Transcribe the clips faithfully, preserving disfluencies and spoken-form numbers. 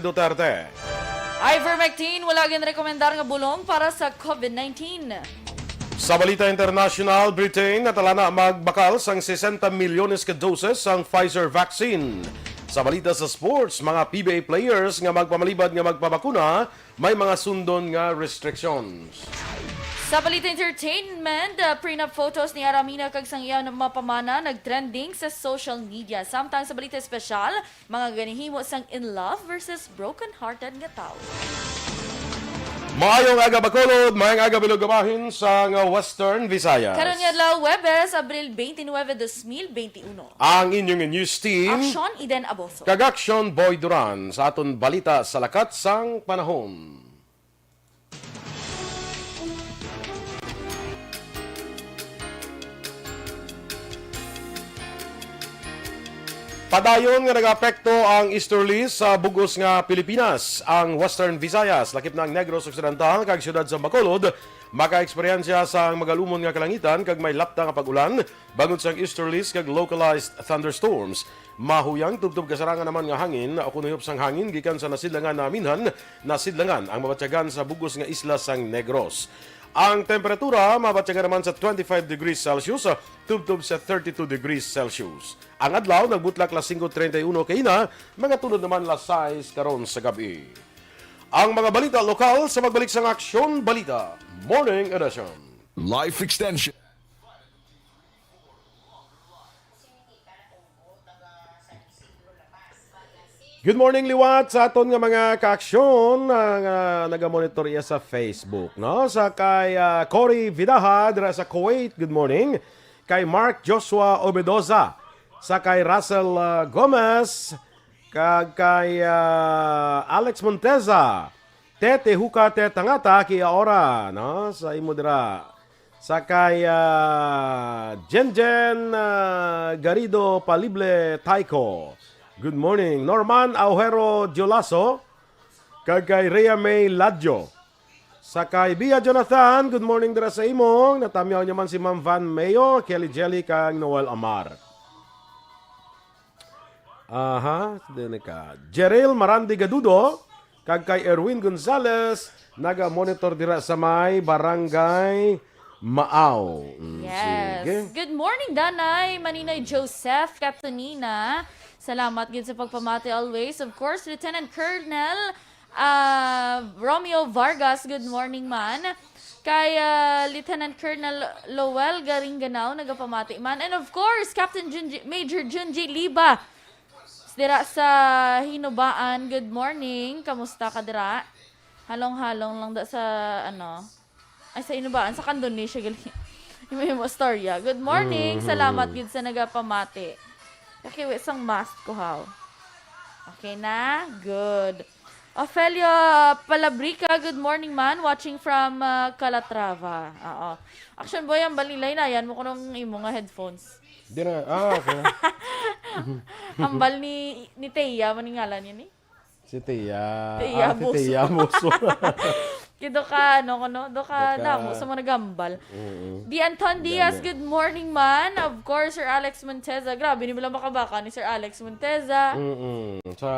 Duterte. Ivermectin, wala ginrekomendar nga bulong para sa covid nineteen. Sa balita international, Britain natalana magbakal sang sesenta milyones ka doses sang Pfizer vaccine. Sa balita sa sports, mga P B A players nga magpamalibad nga magpabakuna, may mga sundon nga restrictions. Sa balita entertainment, uh, prenup photos ni Aramina kag sang iya mapamana nagtrending sa social media. Samtang sa balita espesyal, mga ginhimo sang in love versus broken-hearted nga tawo. Maayong aga, Bacolod. Maayong aga, Bilog Bahin sang Western Visayas. Karon nga adlaw, Huwebes, Abril twenty-nine, twenty twenty-one. Ang inyong news team, Aksyon, Eden Aboso. Kag Aksyon, Boy Duran, sa aton balita sa lakat sang panahon. Padayon nga nagaapekto ang easterlies sa bug-os nga Pilipinas. Ang Western Visayas, lakip na ang Negros Occidental kag siyudad sa Bacolod, makaeksperyensya sang magalumon nga kalangitan kag may lapta nga pag-ulan bangod sang easterlies kag localized thunderstorms. Mahuyang tubtob kasarangan naman nga hangin o kunuyop sang hangin gikan sa nasidlangan naminhan, nasidlangan ang mabatyagan sa bug-os nga isla sang Negros. Ang temperatura mabatyagan naman sa twenty-five degrees Celsius tubtob sa thirty-two degrees Celsius. Ang adlaw nagbutlak las singko treinta y uno kaina, mga tunod naman las sais karon sa gab-i. Ang mga balita lokal sa pagbalik sang Aksyon Balita Morning Edition. Life Extension. Good morning liwat sa aton nga mga kaaksyon, ah, nga nagamonitor iya sa Facebook, no? Sa kay, ah, Cory Vidaja dira sa Kuwait, good morning. Kay Mark Joshua Obedoza, sa kay Russell, ah, Gomez, kag kay, ah, Alex Monteza. Tete Huka, Tete Tangata, kia ora, no? Sa imo dira. Sa kay, ah, Jenjen, ah, Garrido Palible Taiko. Good morning. Norman Aujero Diolaso, kag kay Rhea May Ladjo. Sa kay Bia Jonathan, good morning dira sa imo. Natamyaw niya man si Ma'am Van Mayo, Kelly Jelly, kag Noel Amar. Aha, din ka. Jeril Marandi Gadudo, kag kay Erwin Gonzalez, naga-monitor dira sa may Barangay Maaw. Mm, yes. Sige. Good morning, Danay. Maninoy Joseph Catonina. Salamat gid sa pagpamati always. Of course, Lieutenant Colonel, ah, Romeo Vargas, good morning man. Kay, ah, Lieutenant Colonel Lowell Garingganao, nagapamati man. And of course, Captain Junji, Major Junji Liba. Dira sa Hinubaan, good morning. Kamusta ka dira? Halong-halong lang da sa, ano, ay, sa Hinubaan, sa Candones siya gali. Yung may mo storya. Good morning. Mhm. Salamat gid sa nagapamati. Kakiwi sang mask ko, haw. Okay na? Good. Ofelia Palabrica, good morning man. Watching from, uh, Calatrava. Oo. Action boy, ang balilay na yan mo kunong imo nga headphones. Di na. Ah, okay. Ang bal ni, ni Teya, maningalan yan eh. Si Teya. Teya Ah, si Buso. Teya Buso. Kaya do ka, ano, kuno, do ka Doka. damo sa mga nagambal. Mm-mm. Di Anton Diaz, Damo. good morning man. Of course, Sir Alex Monteza. Grabe, ni lang makabaka ni Sir Alex Monteza. Mm-mm. Sa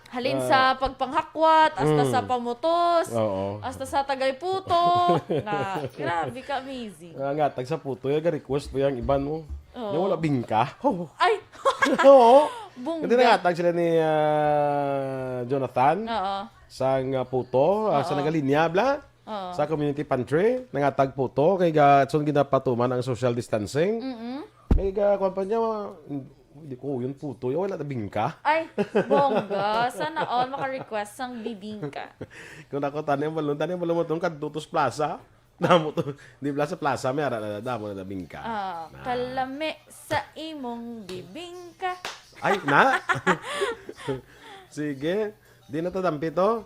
Halin Ah. sa pagpanghakwat, hasta Mm. sa pamutos, Oo. hasta sa tagay puto. Na, grabe ka, amazing. Ah, nga, tag sa puto, yung request po yung iban mo. Oo. Yung wala bingka. Oh. Ay! Oo. Bungga. Hindi nangatag sila ni, ah, Jonathan Oo. sa nga puto, ah, sa Oo. nagalinya, bla? Oo. Sa community pantry, nangatag puto, kay ga, son ginapatuman ang social distancing. Mm-mm. May ga, kwan pa niya, hindi ko yun puto, yung wala na bingka. Ay, bongga. Sana all maka-request sang bibingka. Kung ako, tani ang balon, tani ang balon mo itong kadtutos plaza. Damo to. Di plaza, plaza, may ara na, damo na bingka. Ah, Na. kalami sa imong bibingka. Ay, na? Sige. Di na to, dampi to.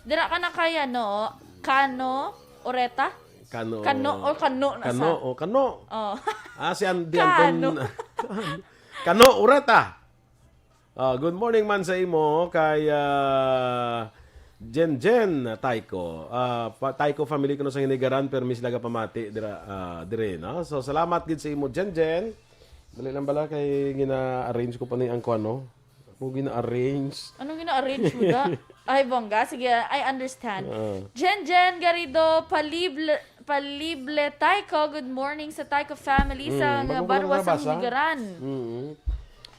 Dira ka na kaya, no? Kano? Oreta? Kano? Kano or kano na Kano, sa? o kano. Oh. Ah, si An-, di Anton. Kano? Kano, Oreta. Ah, good morning man sa imo kay, ah, Jen Jen Taiko. Ah, pa, Taiko family ko no sa Hinigaran, pero may sila pamati dira, ah, dire, no? So, salamat gid sa imo, Jen Jen. Dali lang bala kay gina-arrange ko pa ni ang kuan, no? Mo gina-arrange. Anong gina-arrange mo da? Ay, bongga. Sige, I understand. Ah. Jen Jen Garrido, palible, palible Taiko. Good morning sa Taiko family sa Mm, nga bago ko Barwa lang sa nabasa. Nigaran. Mm.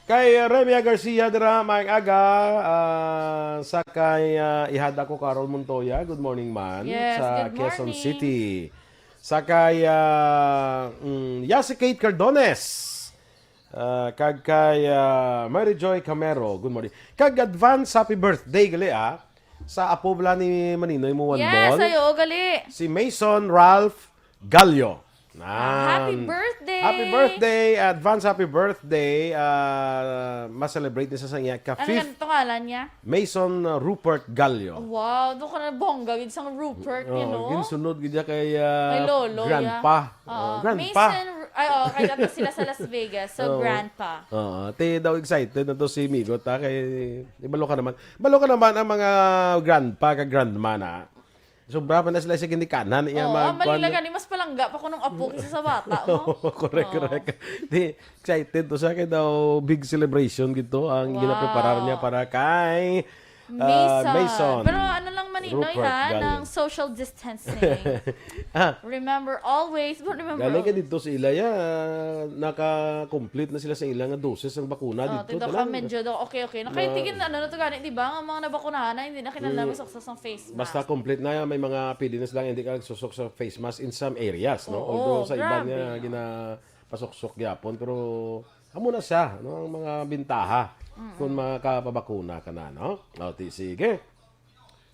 Kay uh, Remia Garcia dira, maayong aga, ah, sa kay ah, ihada ko Carol Montoya. Good morning man Yes, sa good Quezon morning. City. Sa kay ah, mm, Yasi Kate Cardones. Ah, kag kay ah, Mary Joy Camero. Good morning. Kag advance happy birthday gali ah. Sa apo bala ni Maninoy mo one Yes, ball. Ay, oo, gali. Si Mason Ralph Gallo. Happy Nan. birthday! Happy birthday! Advance happy birthday! Ah, ma-celebrate ni sa sa iya ka Ano fifth nga ito ngalan niya? Mason uh, Rupert Gallo. Wow, doon ka na bongga gid sang Rupert, you Oh, know? Ginsunod gid niya kay ah, Kay Lolo, grandpa. yeah. Oo, Oh, grandpa. Mason, ay, oh, kay ato sila sa Las Vegas. So, Oo. grandpa. Oo, te daw excited na to si Migo ta kay ibalo ka naman. Balo ka naman ang mga grandpa kag grandma na. Sobra pa na sila sa ginikanan iya Oo, mag- ang malila gani, mas palangga pa kunong apo kaysa sa bata mo. Oo, correct, Oo. correct. Di, excited to siya kay daw big celebration gito ang Wow. ginapreparar niya para kay ah, Mason. Mason. Pero ano lang, Maninoy, Rupert ha, Gallo. Ng social distancing. Ah, Remember always, but remember galing ka always. Dito sa ila ya, naka-complete na sila sa ila nga doses ang bakuna Oh, dito. tindo ka medyo do, okay, okay. Nakaitigin na, ano na to gani, di ba? Ang mga nabakunahan na, hindi na kinahanglan Mm. masuksos ang face mask. Basta complete na yan, may mga pwede na sila hindi ka nagsusok sa face mask in some areas, no? Oo, Although sa iba grabe, niya no? ginapasuksok gyapon, pero amo na siya, no? Ang mga bintaha kung makapabakuna ka na, no? O, ti, sige.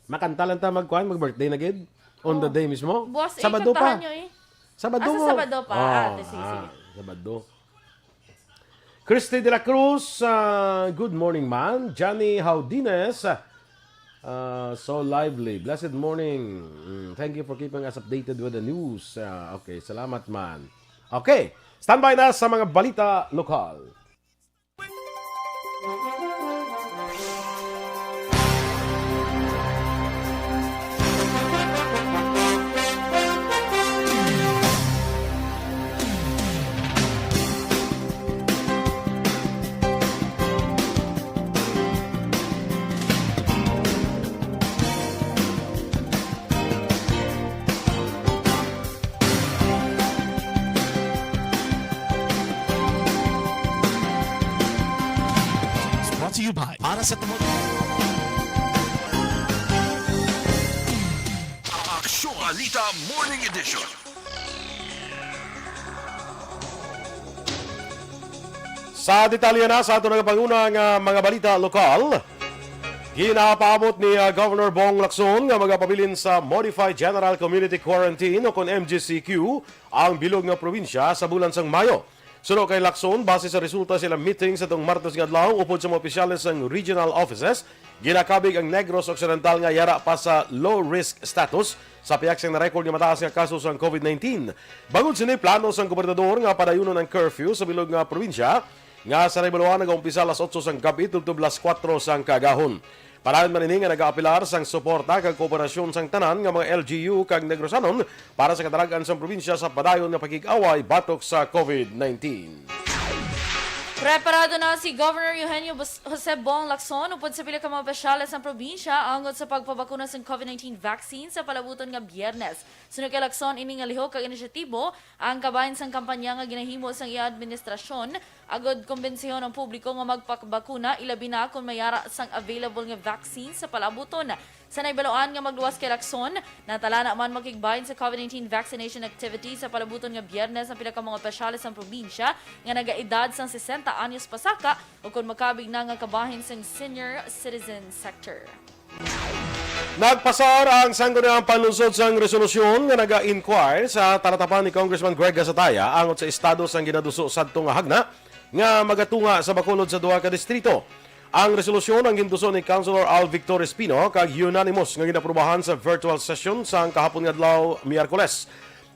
Makanta lang ta magkuan, mag-birthday na gid on the Oh. day mismo. Buwas, eh, Sabado pa. kantahan nyo, eh. Sabado Ah, sa mo. Sabado pa. Oh, Ah, sige, ah, sige. Sabado. Christy de la Cruz, ah, good morning man. Johnny Haudines, ah, so lively. Blessed morning. Mm, thank you for keeping us updated with the news. Ah, okay, salamat man. Okay, standby na sa mga balita lokal. It's brought to you by Para sa Tumod. Aksyon Balita Morning Edition. Sa detalye na sa ato nagapanguna nga mga balita lokal, ginapaabot ni ah, Governor Bong Lacson nga magapabilin sa Modified General Community Quarantine o kon M G C Q ang bilog nga probinsya sa bulan sang Mayo. Suno kay Lacson, base sa resulta sa ilang meeting sa tong Martes nga adlaw upod sa mga opisyales sang regional offices, ginakabig ang Negros Occidental nga yara pa sa low risk status sa pihak sang na-record nga mataas nga kaso sang COVID nineteen. Bangod sini, plano sang gobernador nga padayunon ang curfew sa bilog nga probinsya nga sa Naibaluan nagaumpisa alas otso sang gab-i tubtob alas kuwatro sang kaagahon. Padayon man ini nga nagaapelar sang suporta kag kooperasyon sang tanan nga mga L G U kag Negrosanon para sa kadalagan sang probinsya sa padayon nga pakig-away batok sa COVID nineteen. Preparado na si Governor Eugenio Bos- Jose Bong Lacson upod sa pila ka mga opisyales sang probinsya angot sa pagpabakuna sang COVID nineteen vaccine sa palabuton nga Biyernes. Suno kay Lacson, ini nga lihok kag inisyatibo ang kabahin sang kampanya nga ginahimo sang iya administrasyon agod kumbensihon ang publiko nga magpabakuna, ilabi na kon may yara sang available nga vaccine sa palabuton. Sa naibaluan nga magluwas kay Lacson, natala na man makigbahin sa COVID nineteen vaccination activity sa palabuton nga Biyernes ang pila ka mga opisyales sang probinsya nga nagaedad sang sesenta anyos pasaka o kon makabig na nga kabahin sang senior citizen sector. Nagpasar ang Sangguniang Panlungsod sang resolusyon nga naga-inquire sa talatapan ni Congressman Greg Gasataya angot sa estado sang ginaduso sadto nga hagna nga magatunga sa Bacolod sa duha ka distrito. Ang resolusyon ang ginduso ni Councilor Al Victor Espino kag unanimous nga ginaprubahan sa virtual session sang kahapon nga adlaw, Miyerkules.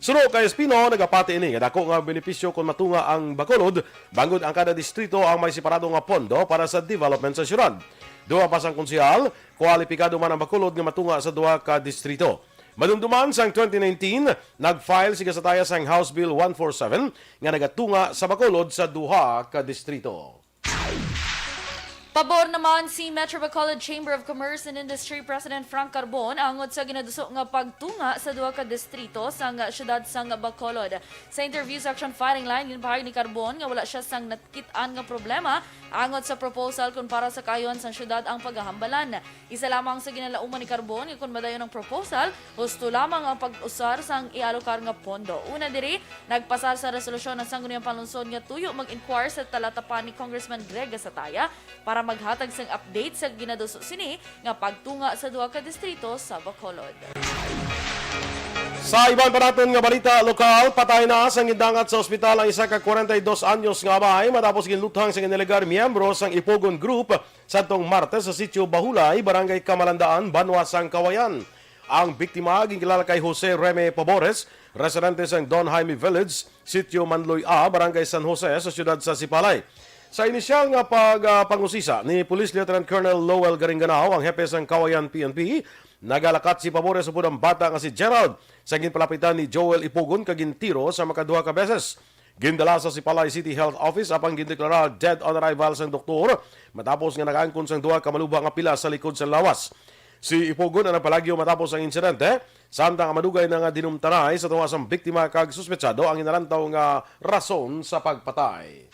Suno kay Espino, nagapati ini nga dako nga benepisyo kon matunga ang Bacolod, bangod ang kada distrito ang may separado nga pondo para sa development sa syudad. Duha pa sang konsehal, kwalipikado man ang Bacolod nga matunga sa duha ka distrito. Madumduman sang twenty nineteen, nag-file si Gasataya sang House Bill one four seven nga nagatunga sa Bacolod sa duha ka distrito. Pabor naman si Metro Bacolod Chamber of Commerce and Industry President Frank Carbon angot sa ginaduso nga pagtunga sa duha ka distrito sang siyudad sang Bacolod. Sa interview sa Action Firing Line, ginpahayag ni Carbon nga wala sia sang nakit-an nga problema angot sa proposal kon para sa kaayohan sang siyudad ang pagahambalan. Isa lamang sa ginalauman ni Carbon nga kon madayon ang proposal, husto lamang ang pag-usar sang ialokar nga pondo. Una diri, nagpasar sa resolusyon ang Sangguniang Panlungsod nga tuyo mag-inquire sa talatapan ni Congressman Greg Gasataya para maghatag sang update sa ginaduso sini nga pagtunga sa duha ka distrito sa Bacolod. Sa iban pa naton nga balita lokal, patay na sang gindangat sa ospital ang isa ka kwarenta y dos anyos nga amay matapos ginluthang sang inilegal miyembro sang Ipugon Group sadtong Martes sa sitio Bahulay, Barangay Kamalandaan, Banwa sang Kawayan. Ang biktima ginkilala kay Jose Reme Pabores, residente sang Don Jaime Village, Sitio Manloy A, Barangay San Jose, sa siyudad sa Sipalay. Sa inisyal nga pag, ah, pangusisa ni Police Lieutenant Colonel Lowell Garingganao, ang hepe sang Kawayan P N P, nagalakat si Pabores upod ang bata nga si Gerald sa ginpalapitan ni Joel Ipugon kag gintiro sa makaduha ka beses. Gindala sa Sipalay City Health Office apang gindeklara dead on arrival sang doktor matapos nga nakaangkon sang duha ka maluba nga pila sa likod sa lawas. Si Ipugon ang nagpalagyo matapos ang insidente, samtang ang madugay na nga dinumtanay sa tunga sang biktima kag suspetsado ang ginalantaw nga rason sa pagpatay.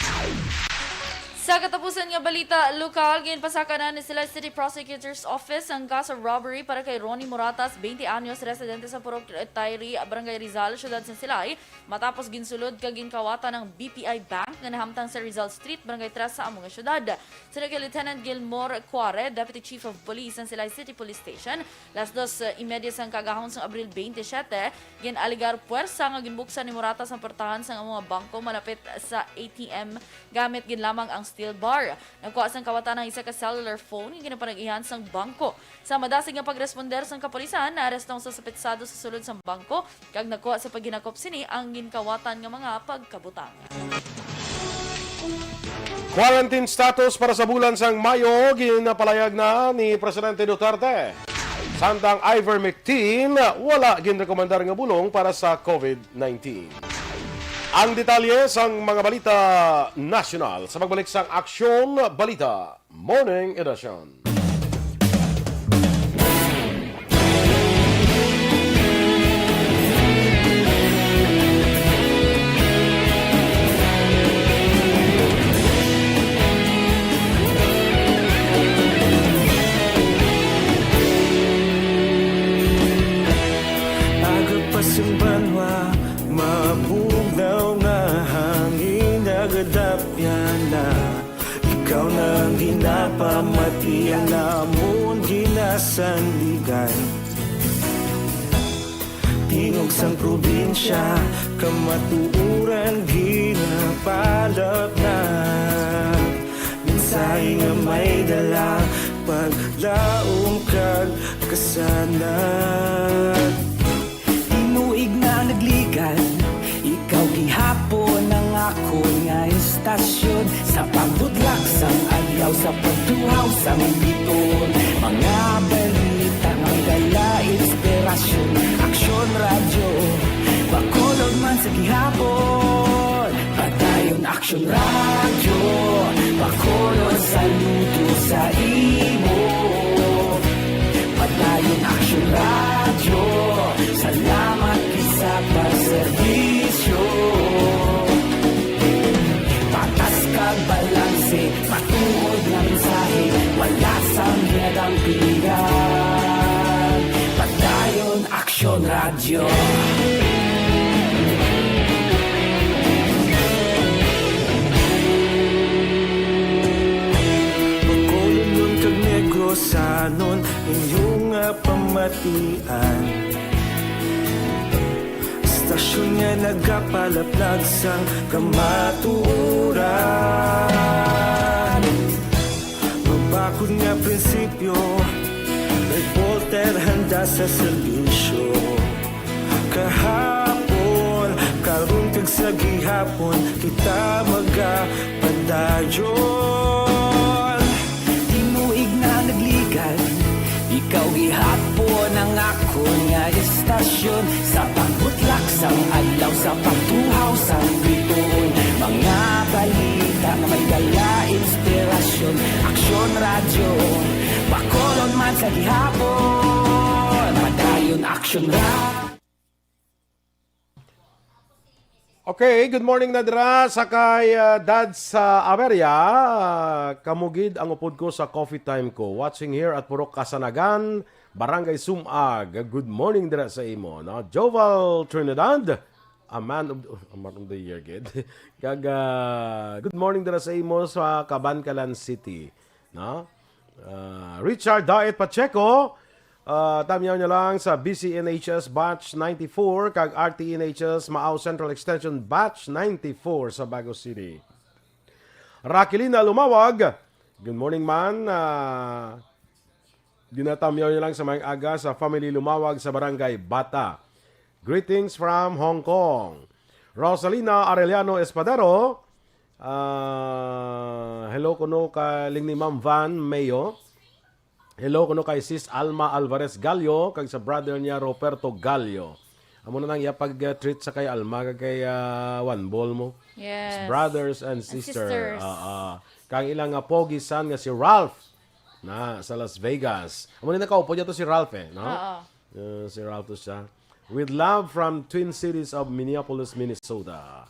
Sa katapusan nga balita lokal, ginpasaka na ni Silay City Prosecutor's Office ang kaso robbery para kay Ronnie Moratas, twenty anyos, residente sa Purok Tayri, Barangay Rizal, siyudad sa Silay, matapos ginsulod kag ginkawatan ang B P I Bank nga nahamtang sa Rizal Street, Barangay Tres, sa amo nga siyudad. Suno kay Lieutenant Gilmore Cuare, Deputy Chief of Police sang Silay City Police Station, las dos y media sang kaagahon sang Abril twenty-seven, gin-alegar puwersa nga ginbuksan ni Moratas ang portahan sang amo nga bangko malapit sa A T M gamit gid lamang ang steel bar. Nagkuha sang kawatan ang isa ka cellular phone nga ginapanag-ihan sang bangko. Sa madasig nga pagresponder sang kapulisan, naaresto ang suspetsado sa sulod sang bangko kag nakuha sa paghinakop sini ang ginkawatan nga mga pagkabutang. Quarantine status para sa bulan sang Mayo ginapalayag na ni Presidente Duterte. Samtang ivermectin, wala ginrekomendar nga bulong para sa covid nineteen. Ang detalye sang mga balita nasyonal sa pagbalik sang Aksyon Balita Morning Edition. Aga pa sa banwa, mabugnaw nga hangin, nagadapyan na. Ikaw na ang ginapamati, ang amon ginasandigan. Tingog sang probinsya, kamatuoran ginapalapnag. Mensahe nga may dala, paglaom kag kasanag. Tinuig na nagligan, ikaw gihapon ang akon nga istasyon. Sa pagbutlak sang adlaw, sa pagtuhaw sang bituon, mga balita nga may dala inspirasyon. Aksyon Radyo, Bacolod man sa gihapon. Padayon Aksyon Radyo, Bacolod, saludo sa imo. Padayon Aksyon Radyo, salamat gid sa pagserbisyo. Patas kag balanse, matuod nga mensahe, wala sang ginadampigan. Padayon Aksyon Radyo. Bacolodnon kag Negrosanon, inyo nga pamatian. Istasyon nga nagapalaplag sang kamatuoran. Mabakod nga prinsipyo, reporter handa sa serbisyo. Kahapon, karon kag sa gihapon, kita magapadayon. Tinuig na nagligan, ikaw gihapon ang akon nga istasyon. Sa pagbutlak sang adlaw, sa pagtuhaw sang bituon, mga balita nga may dala inspirasyon. Aksyon Radyo, Bacolod man sa gihapon, padayon Aksyon Radyo. Okay, good morning na dira sa kay ah, Dad sa Averia. Kamugid ang upod ko sa coffee time ko. Watching here at Purok Kasanagan, Barangay Sumag. Good morning dira sa imo, no? Joval Trinidad, a man of, a man of the year, gid. Kag ah, good morning dira sa imo sa Kabankalan City, no? Ah, Richard Daet Pacheco, ah, tamyaw niya lang sa B C N H S Batch ninety-four kag R T N H S Maao Central Extension Batch ninety-four sa Bago City. Raquelina Lumawag, good morning man. Ah, ginatamyaw niya lang sa maayong aga sa family Lumawag sa Barangay Bata. Greetings from Hong Kong. Rosalina Arellano Espadero, ah, hello kuno ka lingni Ma'am Van Mayo. Hello kuno kay Sis Alma Alvarez Gallo kag sa brother niya Roberto Gallo. Amo na nang iya pag-treat sa kay Alma kag kay ah, One Ball mo. Yes. Brothers and And sister. sisters. Ah, ah. Kang ilang nga pogi san nga si Ralph na sa Las Vegas. Amo ni nakaupod niya to si Ralph eh, no? Oo. Uh, si Ralph to siya. With love from Twin Cities of Minneapolis, Minnesota.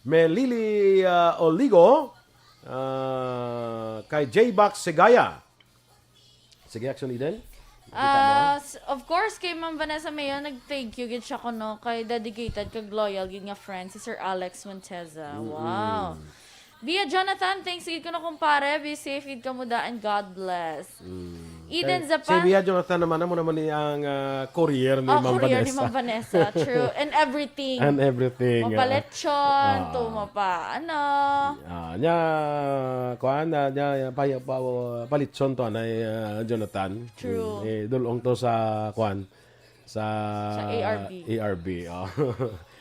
Melili uh, Oligo uh, kay J-Box Segaya. Sige, Action Eden. Kita mo? Ah, s- of course, kay Ma'am Vanessa Mayo, nag-thank you gid siya kuno kay dedicated kag loyal gid nga friend si Sir Alex Monteza. Wow. Bia Jonathan, thanks gid kuno kumpare. Be safe gid kamo da and God bless. Eden Kay- Zapan. Si Bia Jonathan naman, amo naman ni ang ah, courier ni Oh, Ma'am courier ni Vanessa. Ma'am Vanessa. True. And everything. And everything. ah. Mapalechon, Ah. to mapa, ano. Ah, nya, kuan na, nya, pa, pa, palitson to, anay, ah, Jonathan. True. Mm, eh, dulong to sa, kuan, sa Sa A R B. A R B, oh.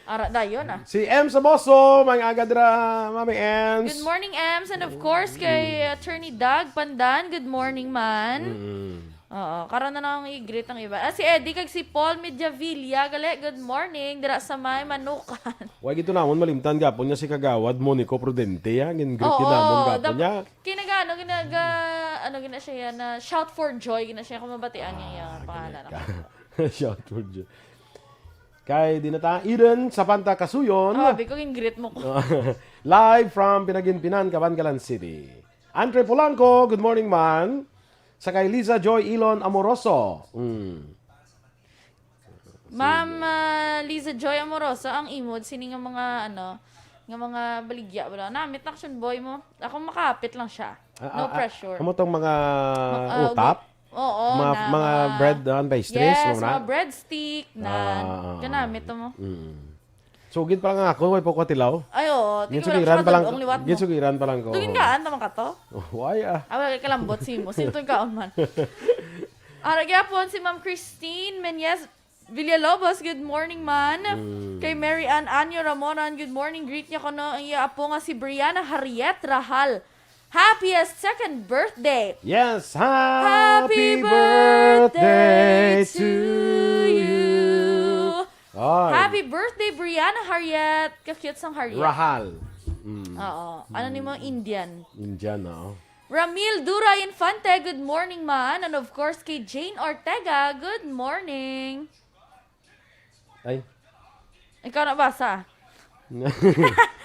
Ara dayon ah. Si Ems Aboso, mga agadra, Mami Ems. Good morning, Ems. And of course, kay Attorney Doug Pandan. Good morning, man. Mm. Oo, karon na lang i-greet ang iba. Ah, si Eddie kag si Paul Mediavilla, gali, good morning. Dira sa may Manukan. Wa gito namon malimtan gapon niya si Kagawad Monico Prudente, ya. Gin-greet Oo, gid namon gapon dap- niya. Kinagano, ginaga, ano, gina siya yan, na shout for joy, gina siya, kung mabatian niya yung Ah, pangalan. galing ka. Shout for joy. Kay di na ta, Eden Sapanta Kasuyon. Ah, sabi ko, yung greet mo ko. Live from Pinaginpinan, Kabankalan City. Andre Polanco, good morning, man. Sa kay Liza Joy Ilon Amoroso. Mm. Ma'am ah, Liza Joy Amoroso, ang imod, sini nga mga, ano, nga mga baligya, wala. Namit na action boy mo. Ako makapit lang siya. Ah, No ah, ah, pressure. Amo tong mga Mag- ah, utap? Oo, mga, na, mga bread and pastries, Yes, mo na? Mga bread stick, na, Ah, ah, ah. Kanamit mo. Mm. Sugid pa lang ako, way pa ko katilaw. Ay, oo. Tingnan Ginsugiran pa lang, ang liwat mo. ginsugiran pa lang ko. Tugin ka, ano man ka to? Oh, why ah? Ah, wala kay kalambot si mo. Sino ka man? Ara gyapon si Ma'am Christine Menyes Villalobos, good morning man. Mm. Kay Mary Ann Anyo Ramonan, good morning. Greet niya ko no ang iya apo nga si Brianna Harriet Rahal. Happiest second birthday. Yes, Happy happy birthday birthday to you. Ay. Happy birthday, Brianna Harriet. Ka-cute sang Harriet. Rahal. Mm. Oo. Ano ni mo? Indian. Indian, oh. Ramil Dura Infante, good morning man. And of course, kay Jane Ortega, good morning. Ay. Ikaw na basa.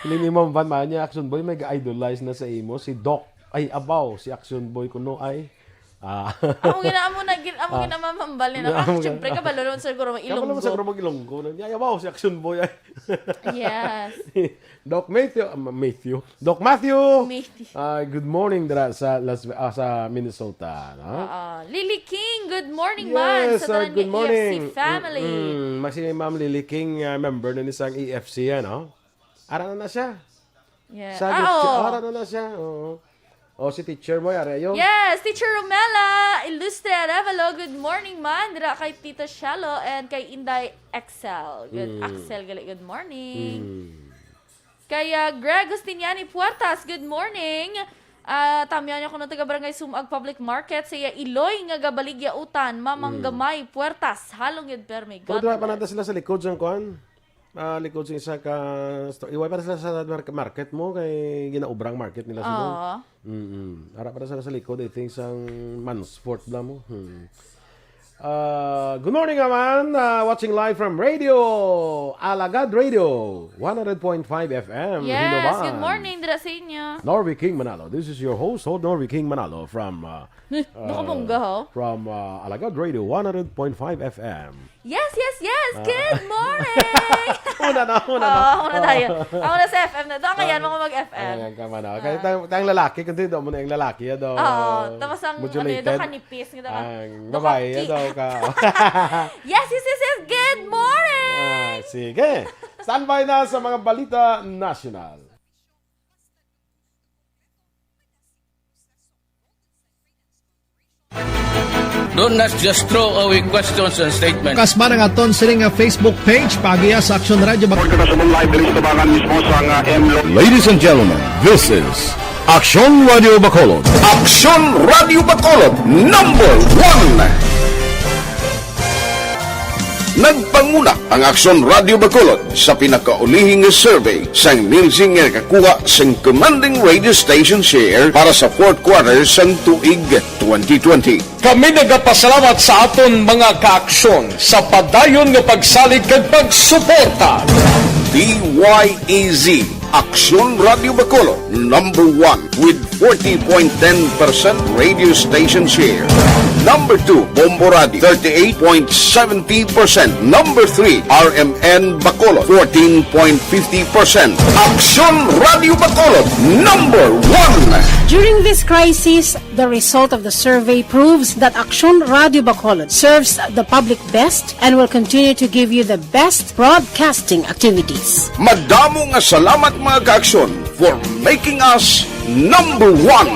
Hindi ni Ma'am Van Manya, Action Boy, may idolize na sa imo, si Doc. Ay, abaw, si Action Boy kuno ay. Ah. Amo gina, amo na, gin, amo Ah. gina mamambal nila. Amo Ah, gina- syempre, kabalo naman sa guro, Kamo naman sa Ilonggo. Grumog Ilonggo na. Ay, abaw, si Action Boy ay. Yes. Doc Matthew, ah, Matthew. Doc Matthew. Matthew. Ah, good morning dira sa Las ah, sa Minnesota, no? Oo. Lily King, good morning Yes, man. Sa ah, tanan good nga morning. E F C family. Mm, mm. Masi Ma'am Lily King, ah, member na ni sang E F C, ano? Ara na na siya. Yeah. Sa Ah, group chat, oo. ara na na siya. Oo. O si teacher mo, ara yo. Yes, Teacher Romela Ilustre Arevalo, good morning man. Dira kay Tita Shalo and kay Inday Excel. Good, Mm. Axel, gali, good morning. Mm. Kay ah, Greg Justiniani Puertas, good morning. Ah, tamyan niyo kuno taga Barangay Sumag Public Market sa iya Iloy nga gabaligya utan, Mamang Mm. Gamay Puertas, halong gid permi. Pero God diba pa bless. nata sila sa likod sang kuan? Ah, likod sa isa ka store. Iway para sila sa mar-, market mo, kay ginaobrang market nila sa mall. Oo. Mm-mm. Ara para sila sa likod, I think, sang Mansfort bala mo. Hmm. Ah, good morning, Aman. Ah, watching live from Radio Alagad Radio, one hundred point five F M, Yes, Hinoban. Good morning, dira sa inyo. Norby King Manalo. This is your host, host Norby King Manalo from, ah, Nakabongga, uh, ho? From, uh, Alagad Radio, one hundred point five F M. Yes, yes, yes! Ah. Good morning! Una na, una na. Oo, una tayo. Oo. Ako na sa F M na. Doon ka yan, Ah. mga mag-F M. Ayan ka man, oh. Kaya Ah. tang, tang lalaki, kundi doon mo na yung lalaki, ah, daw Oo, tapos ang, ano yun, modulated. Doon kanipis, nga daw ka-, Ang doon babae, ka-, ah, daw ka. Yes, yes, yes, yes! Good morning! Ah, sige. Standby na sa mga balita nasyonal. Do not just throw away questions and statements. Kasman ang aton sini nga Facebook page, paagiha sa Aksyon Radio Bac- Report ka sa live diri sa tabangan mismo sa nga M Lo- Ladies and gentlemen, this is Aksyon Radio Bacolod. Aksyon Radio Bacolod, number one. Nagpanguna ang Aksyon Radio Bacolod sa pinakaulihi nga survey sang Nielsen nga nakakuha sang commanding radio station share para sa fourth quarter sang tuig twenty twenty. Kami nagapasalamat sa aton mga kaaksyon sa padayon nga pagsalig kag pagsuporta. D Y E Z, Aksyon Radio Bacolod, number one with forty point ten percent radio station share. Number two, Bombo Radio, thirty-eight point seventy percent. Number three, R M N Bacolod, fourteen point fifty percent. Aksyon Radio Bacolod, number one. During this crisis, the result of the survey proves that Aksyon Radio Bacolod serves the public best and will continue to give you the best broadcasting activities. Madamo nga salamat, mga kaaksyon, for making us number one.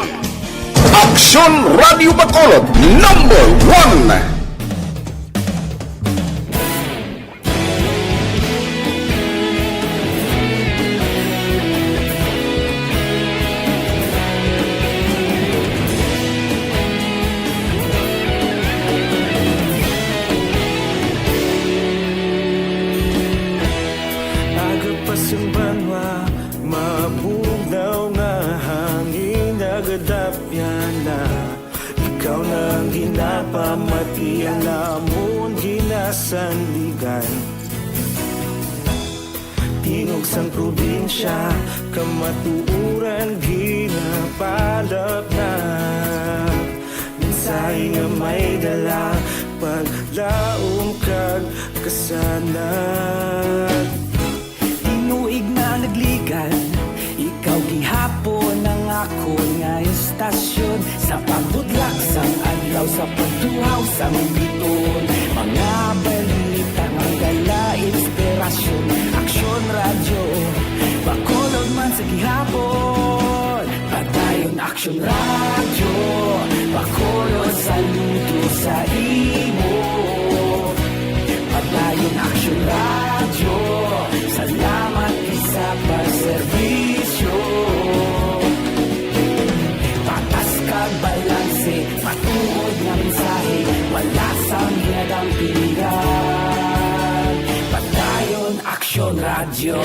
Aksyon Radio Bacolod, number one. Aga pa sing banwa, mabugnaw nga hangin, nagadapyan na. Ikaw na ang ginapamati, ang amon ginasandigan. Tingog sang probinsya, kamatuoran ginapalapnap. Mensahe nga may dala, paglaom kag kasanag. Tinuig na nagligan, ikaw gihapon ang akon nga istasyon. Sa pagbudlak sang adlaw, sa pagtuhaw sang biton, mga balita nga dala inspirasyon. Aksyon Radyo, Bacolod man sa gihapon. Padayon Aksyon Radyo, Bacolod, saludo sa imo. Padayon Aksyon Radyo, salamat sa pagserbisyo. Patas kag balanse, matuod nga mensahe, wala sang ginadampingan. Padayon Aksyon Radyo.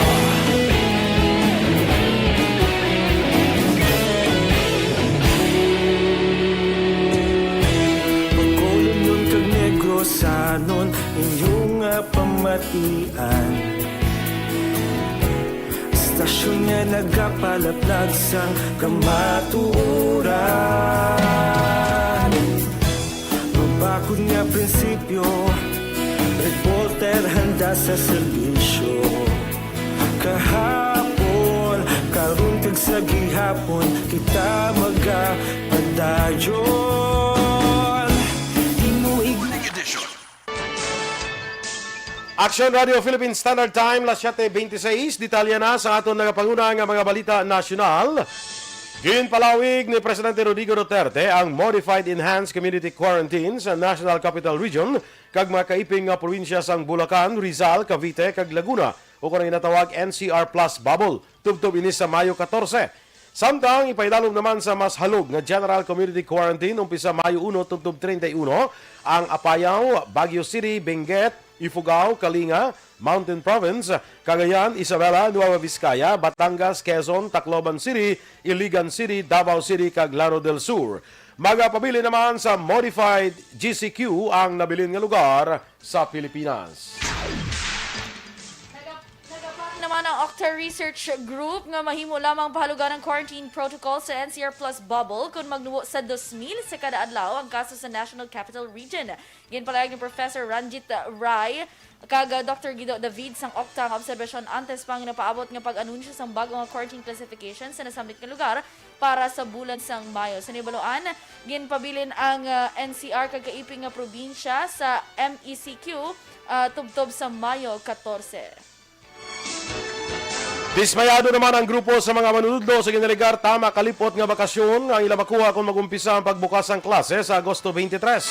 Bacolodnon kag Negrosanon, inyo nga pamatian. Istasyon nga nagapalaplag sang kamatuoran. Mabakod nga prinsipyo, reporter handa sa serbisyo. Kahapon, karon kag sa gihapon, kita magapadayon. Tinuig na Aksyon Radio Philippine Standard Time, las siete veintiséis. Detalye na sa aton nagapanguna nga mga balita nasyonal. Ginpalawig ni Presidente Rodrigo Duterte ang Modified Enhanced Community Quarantine sa National Capital Region kag mga kaiping nga probinsya sang Bulacan, Rizal, Cavite, kag Laguna, ukon ang ginatawag N C R Plus Bubble, tubtob ini sa Mayo katorse. Samtang ipaidalom naman sa mas halog nga General Community Quarantine umpisa Mayo uno tubtob treinta y uno ang Apayao, Baguio City, Benguet, Ifugao, Kalinga, Mountain Province, Cagayan, Isabela, Nueva Vizcaya, Batangas, Quezon, Tacloban City, Iligan City, Davao City, kag Lanao del Sur. Magapabilin naman sa modified G C Q ang nabilin nga lugar sa Pilipinas. Nagap-, nagapang naman ang Octa Research Group nga mahimo lamang pahalugan ang quarantine protocol sa N C R Plus bubble kung magnubo sa dos mil sa kada adlaw ang kaso sa National Capital Region. Ginpalayag ni Professor Ranjit Rai kag, uh, Doctor Guido David sang Octa ang obserbasyon antes pa nga napaabot nga pag-anunsyo sang bago nga quarantine classification sa nasambit nga lugar para sa bulan sang Mayo. Sa nibaloan, ginpabilin ang, uh, N C R kag kaiping nga probinsya sa M E C Q, uh, tubtob sa Mayo katorse. Dismayado naman ang grupo sa mga manunudlo sa ginaligar tama kalipot nga bakasyon nga ang ila makuha kon mag-umpisa ang pagbukas sang klase sa Agosto twenty-three.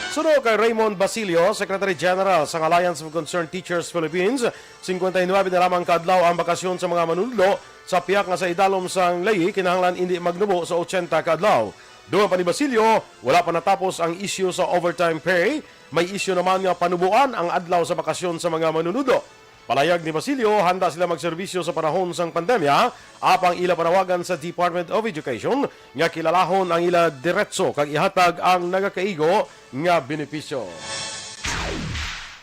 Suno kay Raymond Basilio, Secretary General sang Alliance of Concerned Teachers Philippines, singkwenta y nuebe na lamang ka adlaw ang bakasyon sa mga manunudlo sa piyak nga sa idalom sang ley kinahanglan indi magnubo sa ochenta ka adlaw. Dugang pa ni Basilio, wala pa natapos ang isyu sa overtime pay. May isyu naman nga panuboan ang adlaw sa bakasyon sa mga manunudlo. Palayag ni Basilio, handa sila magserbisyo sa panahon sang pandemya, apang ila panawagan sa Department of Education nga kilalahon ang ila diretso kag ihatag ang nagakaigo nga benepisyo.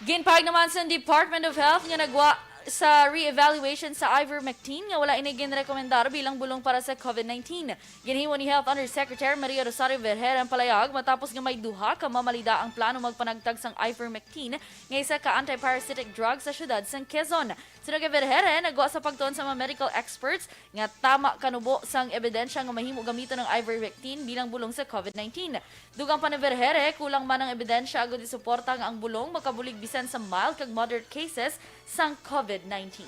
Ginpahayag naman sa Department of Health nga nagwa sa re-evaluation sa ivermectin nga wala ini ginrekomendar bilang bulong para sa COVID nineteen. Ginhimo ni Health Undersecretary Maria Rosario Vergere ang palayag matapos nga may duha ka mamalidaang plano magpanagtag sang ivermectin nga isa ka antiparasitic drug sa siyudad sang Quezon. Suno kay Vergere, nagwa sa pagtuon sa mga medical experts nga tama kanubo sang ebidensya nga mahimo gamiton ang ivermectin bilang bulong sa COVID nineteen. Dugang pa ni Vergere, kulang man ang ebidensya agud isuporta nga ang bulong makabulig bisan sa mild kag moderate cases sang COVID nineteen.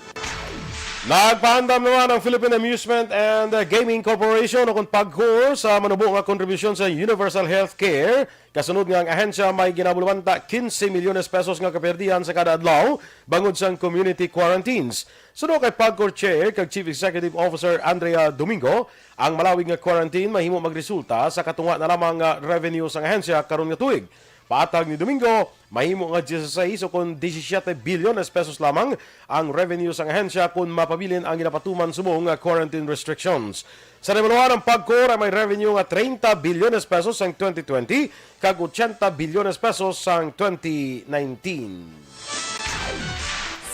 Nagpaandam naman ang Philippine Amusement and Gaming Corporation o kon PAGCOR sa manubo nga kontribusyon sa universal health care, kasunod nga ang ahensya may ginabulwanta quince milyones pesos nga kaperdihan sa kada adlaw bangod sang community quarantines. Suno kay PAGCOR Chair kag Chief Executive Officer Andrea Domingo, ang malawig nga quarantine mahimo magresulta sa katunga na lamang nga revenue sang ahensya karon nga tuig. Paatag ni Domingo, mahimo nga dieciséis o kon disisiete bilyones pesos lamang ang revenue sang ahensya kon mapabilin ang ginapatuman subong nga quarantine restrictions. Sa nahibaluan, ang PAGCOR ay may revenue nga treinta bilyones pesos sang twenty twenty kag ochenta bilyones pesos sang twenty nineteen.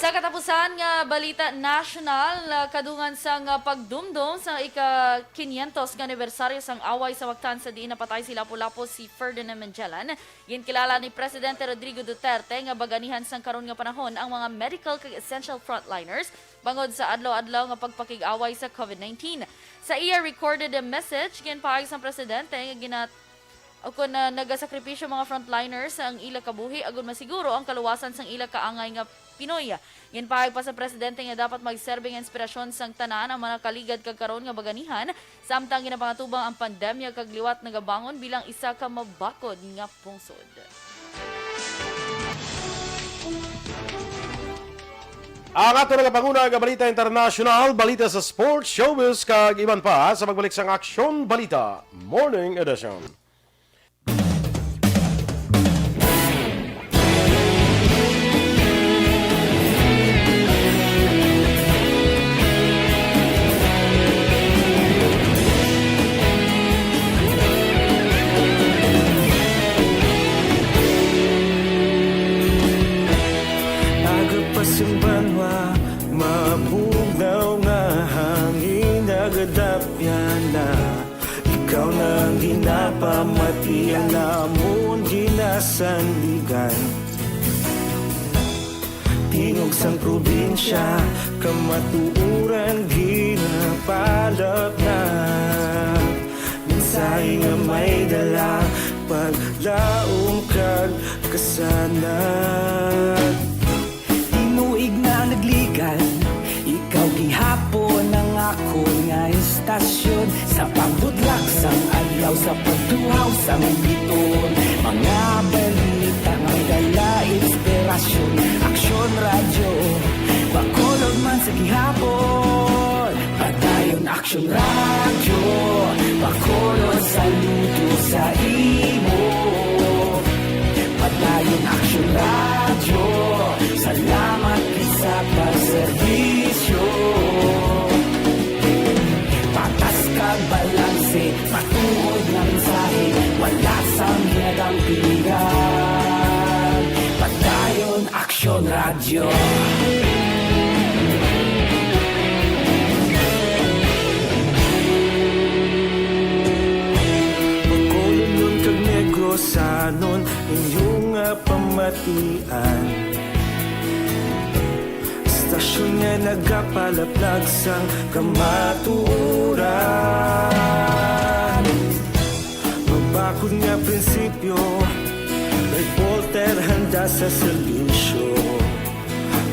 Sa katapusan nga balita nasyonal, ah, kadungan sang, ah, pagdumdom sa ika-quinientos nga anibersaryo sang away sa Mactan sa diin napatay si Lapu-Lapu si Ferdinand Magellan, ginkilala ni Presidente Rodrigo Duterte nga baganihan sang karon nga panahon ang mga medical kag essential frontliners bangod sa adlaw-adlaw nga pagpakig-away sa COVID nineteen. Sa iya recorded message, ginpahayag sang presidente nga gina- o kon, ah, nagasakripisyo mga frontliners sa ang ila kabuhi agud masiguro ang kaluwasan sang ila kaangay nga Pinoy. Ginpahayag pa sa presidente nga dapat magserbi nga inspirasyon sang tanan ang mga nakaligad kag karon nga baganihan, samtang ginapangatubang ang pandemya kag liwat nagabangon bilang isa ka mabakod nga pungsod. Ang ato nagapanguna nga balita internasyonal, balita sa sports, showbiz, kag iban pa sa pagbalik sang Aksyon Balita Morning Edition. Aga pa sing banwa, mabugnaw nga hangin, nagadapyan na. Ikaw na ang ginapamati, ang amon ginasandigan. Tingog sang probinsya, kamatuoran ginapalapnag. Mensahe nga may dala, paglaom kag kasanag. Tinuig na nagligad, ikaw gihapon ang akon nga estasyon. Sa pagbudlak sang adlaw, sa pagtuhaw sang biton, mga balita nga may dala inspirasyon. Aksyon Radyo, Bacolod man sa gihapon. Padayon Aksyon Radyo, Bacolod, saludo sa imo. Padayon Aksyon Radyo, Tuod nga mensahe, wala sang hinadang piligan. Padayon Aksyon Radyo. Bacolodnon kag Negrosanon, inyo nga pamatian. Istasyon nga nagapalaplag sang kamatuoran. Mabakod nga prinsipyo, reporter handa sa serbisyo.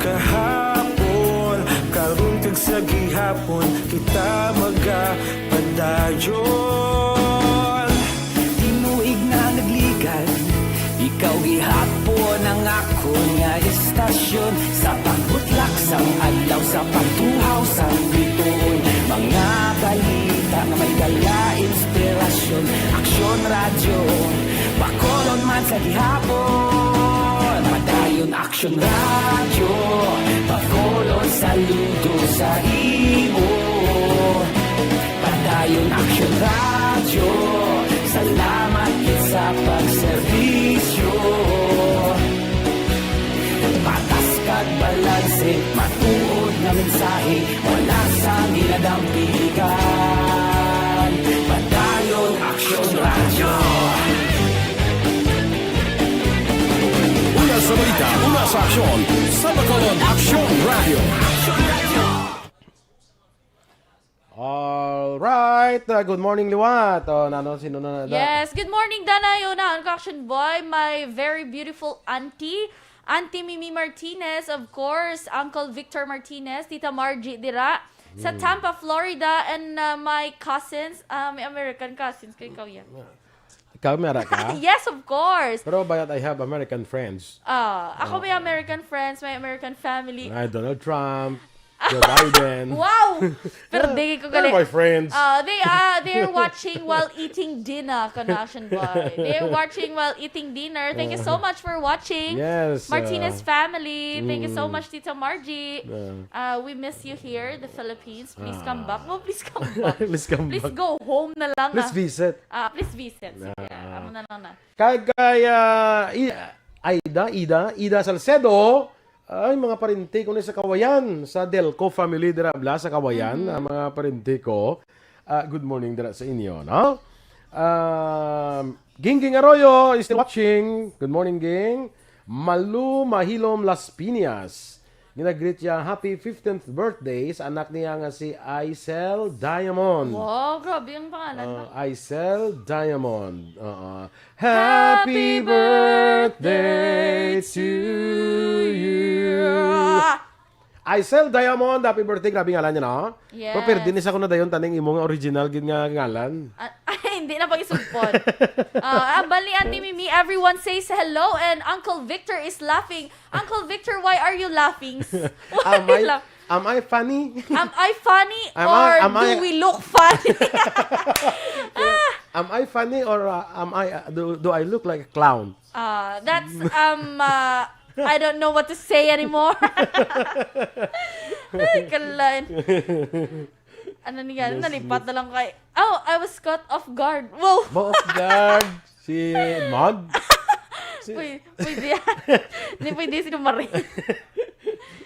Kahapon, karon kag sa gihapon, kita magapadayon. Tinuig na nagligad, ikaw gihapon ang akon nga istasyon. Sa pagbutlak sang adlaw, sa pagtuhaw sang bituon, mga balita nga may dala inspirasyon. Aksyon Radyo, Bacolod man sa gihapon. Padayon Aksyon Radyo, Bacolod, saludo sa imo. Padayon Aksyon Radyo, salamat gid sa pagserbisyo. Patas kag balanse, matuod nga mensahe, wala sang hinadang piligan. Padayon Aksyon Radyo. Una sa balita, una sa aksyon, sa Bacolod Aksyon Radyo. Alright. Uh, good morning, liwat. Oh, nano, sino na, na? Yes, good morning, Danay. Unahon ko, Action Boy, my very beautiful auntie, Auntie Mimi Martinez, of course, Uncle Victor Martinez, Tita Margie dira sa Mm. Tampa, Florida, and, uh, my cousins, uh, my American cousins, kay ikaw yan. Ikaw, may ara ka? Yes, of course. Pero but I have American friends. Ah, ako may Oo. American friends, may American family. Ay, Donald Trump, Joe Biden. Wow! Pero di ko They're gali. my friends. Ah, they, ah, they're watching while eating dinner, Connection Boy. They're watching while eating dinner. Thank you so Uh-huh. much for watching. Yes, Martinez uh, family. Thank you so mm. much, Tita Margie. Uh, Uh, we miss you here, the Philippines. Please come back. Ah. Oh, please come back. Please come Please back. go home na lang, Please ah. visit. Ah, please visit. Sige, Ah, ah. amo na lang na. Kag kay, ah, I-, Aida, Ida, Ida Salcedo, ay, mga parente ko ni sa Kawayan, sa Delco family, dira bla sa Kawayan, Mhm. ang mga parente ko. Ah, good morning dira sa inyo, no? Um, Gingging Arroyo is still watching. Good morning, Ging. Malu Mahilom Las Piñas. Ginagreet siya, "Happy fifteenth birthday" sa anak niya nga si Aisel Diamond. Wow, grabe ang pangalan, Ah, no? Aisel Diamond. Oo. Happy Happy birthday birthday to to you. you. Aisel Diamond, happy birthday. Grabe ngalan niya, no? Yes. Pero pwede ni sa ko na dayon taning imo nga original gid nga ngalan. Ah, ay, hindi na pag-isugpon. Ah, ambal ni Auntie Mimi, everyone says hello, and Uncle Victor is laughing. Uncle Victor, why are you laughing? Why Am I, la- am I funny? Am I funny Am or I, am do I, we look funny? Ah! Am I funny or, uh, am I, uh, do, do I look like a clown? Ah, that's, um, uh, I don't know what to say anymore. Ay, kalain. Ano niya? Yes, Nalipat yes. na lang kay, oh, I was caught off guard. Wow! Mo off guard. Si Mond? Si Pwede, pwede yan. Hindi pwede si Marie.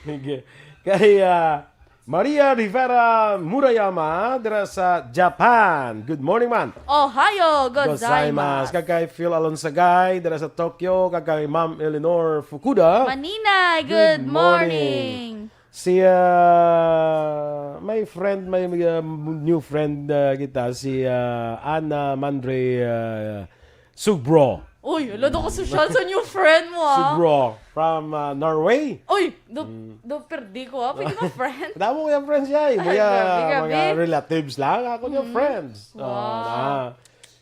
Sige. Kay, ah, Maria Rivera Murayama, dira sa Japan. Good morning, man. Ohayo gozaimasu. Gozaimasu. Kag kay Phil Alonsagay, dira sa Tokyo. Kag kay Ma'am Eleanor Fukuda. Maninay, Good good morning. morning. Si, ah, my friend, may, ah, new friend, ah, kita, si, ah, Ana Mandre, ah, Sugbro. Uy, ala daw ka sosyal sa new friend mo, ah. Sugbro, from, ah, Norway. Uy, do, Mm. do perdi ko, ah. Pwede ba friend? Damo ko yung friends siya, eh. Ay, Mga, grabe, grabe. mga relatives lang. Ako yung Mm. friends. Oh, Wow. na.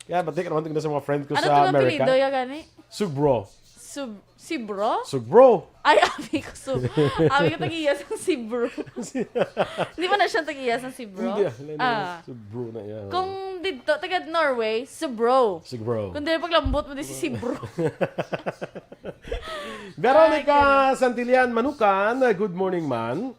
Kaya batik naman tingnan sa mga friend ko Ano sa to ang America. apelyido ya gani? Sugbro. Sub-, si bro? Sugbro. Ay, abi ko sub-, abi ko tag-iya sang si bro. Di ba na siya tag-iya sang si bro? Hindi, ah, lain na Ah. si bro na iya. Kung dito, taga Norway, si bro. Si bro. Kung dili paglambot mo, di si si bro. Veronica Ay, ganun. Santillan Manukan, good morning, man.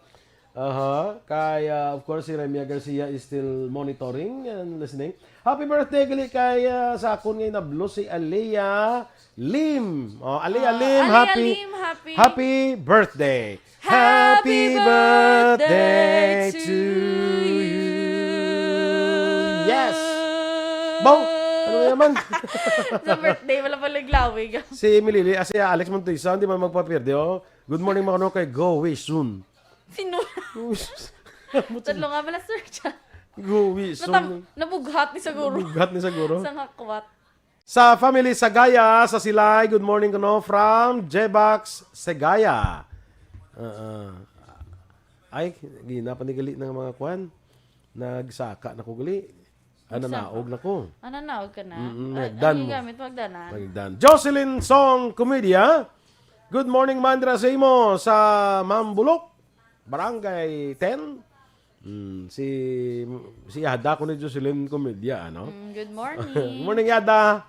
Aha. Kay, ah, of course, si Remia Garcia is still monitoring and listening. Happy birthday gali kay, ah, sa akon nga nablo si Alea Lim. Oh, Alea Ah, Lim, Alea happy, Lim, happy happy birthday. Happy Happy birthday birthday to to you. you. Yes. Baw, ano na naman? Sa birthday, wala pa naglawig. Si Emily, ah, si Alex Montoya, hindi man magpapirde, oh. Good morning, mga kano, kay Go Wish Soon. Sino? Tadlo nga bala, sir, siya. Go Wish Natam- Soon. Nabughat ni siguro. Nabughat ni siguro. Sa ngakwat. Sa family Sagaya, sa Silay, good morning kuno from Jebax Sagaya. Ah, ah. Ay, gina pa ni gali ng mga kwan. Nagsaka na ko gali. Ah, Nagsaka. nanaog na ko. Ah, nanaog ka na? Mm-mm, Ah, nagdan ang mo. Gamit, magdanan. Nagdan. Jocelyn Song Comedia, good morning, Mandra, sa imo, sa Mambulok, Barangay ten. Mm, si, si Yada ko ni Jocelyn Comedia, ano? Mm, good morning. Morning, Yada.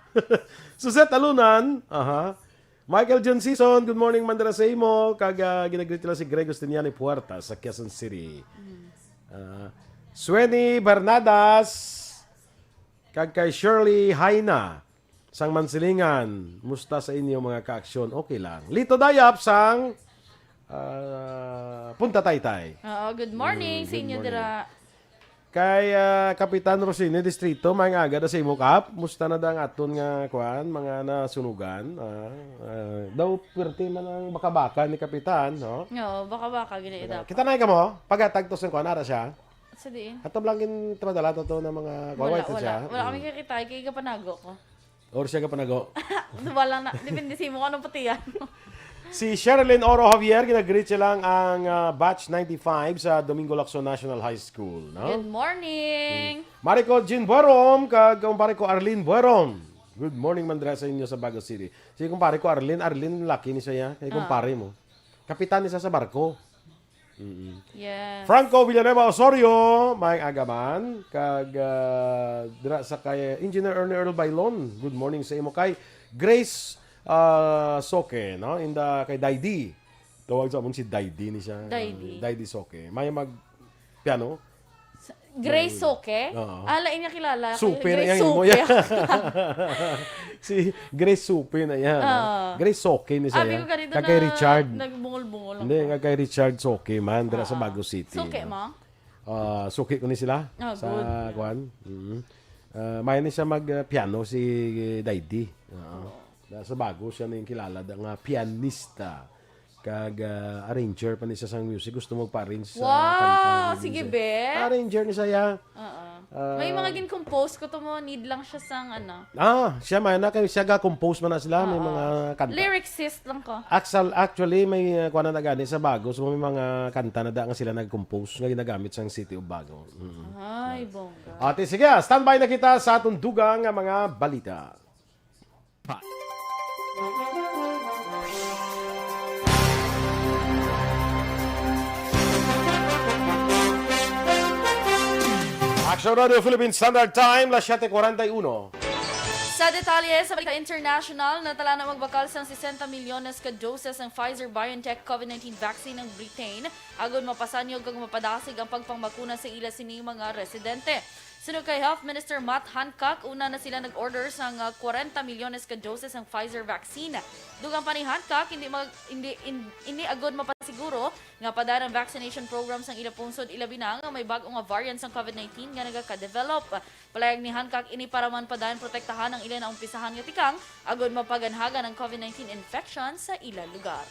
Suzette Alunan, aha. Michael John Season, good morning, Mandra, sa imo. Kag, ah, ginagreet nila si Greg Justiniani Puerta sa Quezon City. Mm. Ah, Swenny Bernadas, kag kay Shirley Haina, sang Mansilingan, musta sa inyo mga kaaksyon? Okay lang. Lito Dayap sang, ah, Punta Taytay. Oo, good morning Mm, sa good inyo morning. dira. Kay, ah, Kapitan Rosine Distrito, may nga aga da sa imo, Kap. Musta na da ang aton nga, kuan, mga nasunugan? Ah, ah, daw pirti man ang baka-baka ni Kapitan, no? Oo, baka-baka, gini ida. Kita na ka mo? Paghatag to sa kuan, ara siya? Sa diin? Ato lang gin tramadala to, to na mga Wala, kuwait wala. siya. Wala Mm. kami kakita, kay kapanago ko. Or siya kapanago. Wala na. Depende sa imo kung anong patiyan. Si Sherilyn Oro Javier, ginagreet siya lang ang, ah, batch ninety-five sa Domingo Lacson National High School, no? Good morning. Mm. Mari ko, Jean Buerom, kag kumpare ko, Arlene Buerom. Good morning, Mandra, sa inyo sa Bago City. Si kumpare ko, Arlene, Arlene, laki ni siya, kay Ah. kumpare mo. Kapitan ni siya sa barko. Mm-mm. Yes. Franco Villanueva Osorio, may agaman. Kag, ah, dira sa kay Engineer Ernie Earl Bailon. Good morning sa imo kay Grace, ah, Soke, no? Inda kay Daydi. Tawag sa amon si Daydi ni siya. Daydi. Daydi Soke. May mag piano? Sa- Grace Soke? Oo. Ah, lain niya kilala. Supe na Grace yan, imo Soke. yan. Si Grace Supe na yan, no? Oo. Grace Soke ni siya Abi yan. ko ganito Kag kay na Richard. nagbungol-bungol Hindi, ako. nga kay Richard Soke man, dira sa Oo. Bago City, Soke no? mo? Ah, suki ko ni sila Ah, sa good. kuan. Mhm. Ah, may ni siya mag, ah, piano si Daydi. Oo. Oo. Na sa bago siya na yung kilala da nga pianista. Kag, ah, arranger pa ni siya sang music. Gusto mo pa-arrange sa Wow! kanta ni Sige, siya. be. Arranger ni siya. Oo. Ah. May mga gin-compose ko to mo. Need lang siya sang ano. Ah, siya man na kay siya ga-compose man na sila. May Oo. mga kanta. Lyricist lang ko. Actual-, actually, may, uh, kuha na nagani sa Bago. So, may mga kanta na da nga sila nag-compose nga ginagamit sa City of Bago. Mm. Ay, bongga. Ate, sige, ah, standby na kita sa atong dugang nga mga balita. Action Radio Philippine Standard Time, las siete cuarenta y uno. Sa detalye sa balita international, natala na magbakal sang sesenta milyones ka doses ang Pfizer-BioNTech COVID nineteen vaccine ang Britain, agud mapasanyog kag mapadasig ang pagpangbakuna sa ila sini mga residente. Suno kay Health Minister Matt Hancock, una na sila nag-order sang, ah, kwarenta milyones ka doses sang Pfizer vaccine. Dugang pa ni Hancock, hindi mag-, hindi, in-, ini agud mapasiguro nga padayon ang vaccination program sang ila pungsod, ilabi na nga may bag-o nga variant sang COVID nineteen nga nagaka-develop. Palayag ni Hancock, ini para man padayon protektahan ang ila naumpisahan nga tikang, agud mapaganhagan ang COVID nineteen infection sa ila lugar.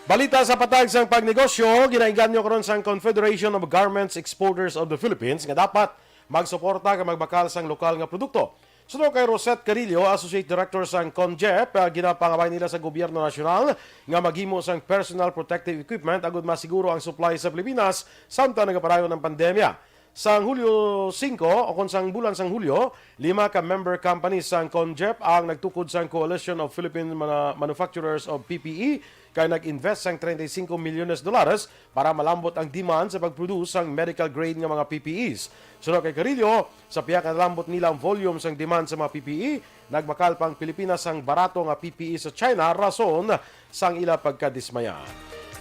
Balita sa patag sang pagnegosyo, ginainganyo karon sang Confederation of Garments Exporters of the Philippines nga dapat magsuporta kag magbakal sang lokal nga produkto. Suno kay Rosette Carillo, Associate Director sang CONGEP, ah, ginapangabay nila sa gobyerno nasyonal nga maghimo sang personal protective equipment agud masiguro ang supply sa Pilipinas samtang nagapadayon ang pandemya. Sang Hulyo singko, o kon sang bulan sang Hulyo, lima ka member companies sang CONGEP ang nagtukod sang Coalition of Philippine Mana-, Manufacturers of P P E kay nag-invest sang treinta y cinco milyones dolares para malambot ang demand sa pag-produce sang medical grade nga mga P P Es. Suno kay Carillo, sa piyakalambot nila ang volume sang demand sa mga P P E, nagbakal pa ang Pilipinas sang barato nga P P E sa China, rason sang ila pagkadismaya.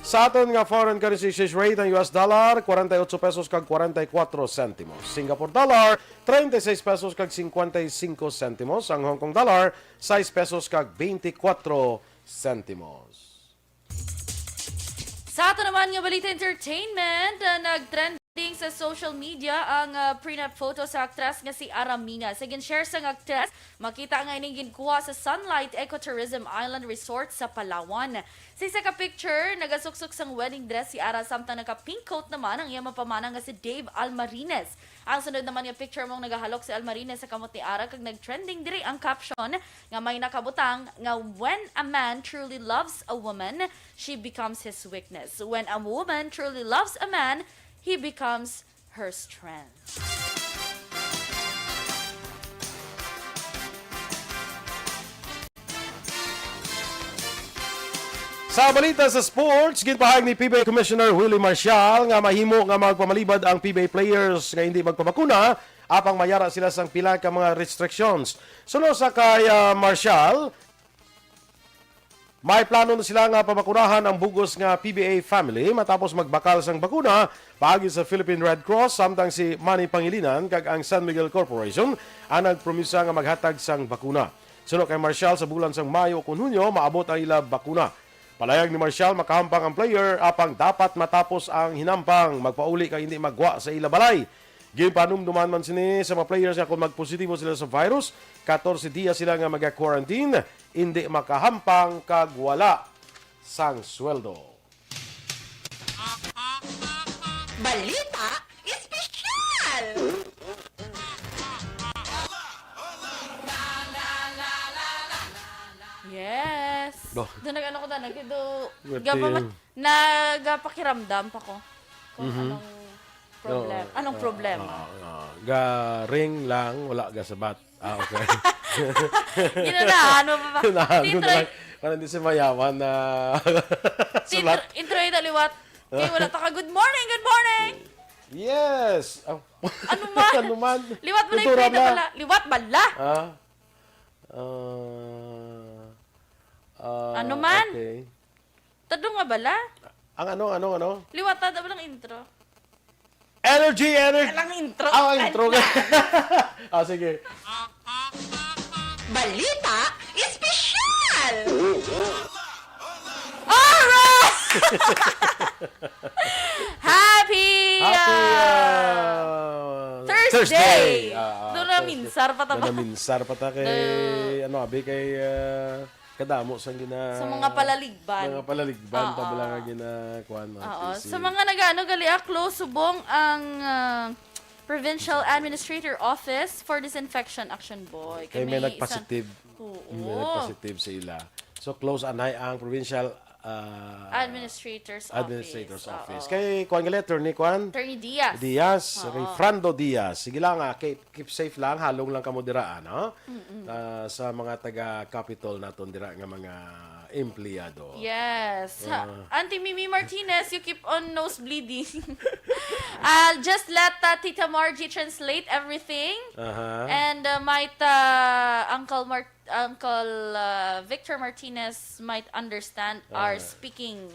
Sa aton nga foreign currency exchange rate, ang U S dollar, kwarenta y ocho pesos kag kwarenta y kuatro sentimos. Singapore dollar, treinta y seis pesos kag cincuenta y cinco sentimos. Ang Hong Kong dollar, sais pesos kag veinticuatro sentimos. Sa ato naman nga balita entertainment, ah, nag-trending sa social media ang, ah, prenup photo sa aktres nga si Ara Mina. Sa gin-share sang aktres, makita nga ining ginkuha sa Sunlight Ecotourism Island Resort sa Palawan. Sa isa ka picture, nagasuksok sang wedding dress si Ara, samtang naka-pink coat naman ang iya mapamana nga si Dave Almarines. Ang sunod naman nga picture, mong nagahalok si Almarines sa kamot ni Ara, kag nag-trending diri ang caption nga may nakabutang nga, "When a man truly loves a woman, she becomes his weakness. When a woman truly loves a man, he becomes her strength." Sa balita sa sports, ginpahayag ni P B A Commissioner Willie Marcial nga mahimo nga magpamalibad ang P B A players nga hindi magpabakuna, apang mayara sila sang pila ka mga restrictions. Suno sa kay, ah, Marcial, may plano na sila nga pabakunahan ang bug-os nga P B A family matapos magbakal sang bakuna paagi sa Philippine Red Cross, samtang si Manny Pangilinan kag ang San Miguel Corporation ang nagpromisa nga maghatag sang bakuna. Suno kay Marcial, sa bulan sang Mayo ukon Hunyo maabot ang ila bakuna. Palayag ni Marcial, makahampang ang player, apang dapat matapos ang hinampang, magpauli kag hindi maggwa sa ila balay. Ginpanumduman man sini sa mga players nga kung magpositibo sila sa virus, katorse diya sila nga maga-quarantine, indi makahampang kag wala sang sweldo. Balita Espesyal! Yes. Bo. Doon nag-ano ko na, nag-, do, Ngati. gapa ma-, nagapakiramdam pa ko kung Mhm. anong problem. Oo. Anong problema? Oo, oo. Ga ring lang, wala ga sabat. Ah, okay. Ginanahan mo pa ba? Nahan ko na Titry, lang. Parang di si Mayawan na titry, sulat. intro ito liwat. Kay wala ta ka, "Good morning, good morning!" Yes! Oh. Ano man? Ano man? Liwat mo na Kultura yung bla. Bala. Liwat bala. Ah? Ah, ah, Ano man? Okay. Tado nga bala? Ang ano, ano, ano? Liwat na daw lang intro. Energy, energy! Lang intro. Ah, intro. Ah, sige. Balita Espesyal! Alright! Happy, Happy ah, uh, Thursday. Ah, ah, Doon na Thursday. minsar pa ta ba? Doon na minsar pa ta kay, Doon. Ano, abi, kay ah, kadamo sang gina... Sa mga palaligban. Mga palaligban pa Oo. bala nga gina-, kuan, mga Oo. T C. Sa mga nag-ano, gali, ah, close subong ang ah, Provincial Administrator Office for Disinfection Action Boy. Kay may isang- nag-positive. Oo. May nag-positive sa ila. So, close anay ang provincial ah, Administrator's Administrator's Office. Office. Oo. Kay kuan gali, attorney kuan? Attorney Diaz. Diaz, Oo. Refrando Diaz. Sige lang, ah, keep, keep safe lang, halong lang kamo dira, ano? Ah, sa mga taga Capitol naton dira nga mga empleyado. Yes. Ha, Ah. Auntie Mimi Martinez, you keep on nose bleeding. I'll just let uh, Tita Margie translate everything. Aha. And uh, might uh, Uncle Mar- Uncle uh, Victor Martinez might understand our Ah. speaking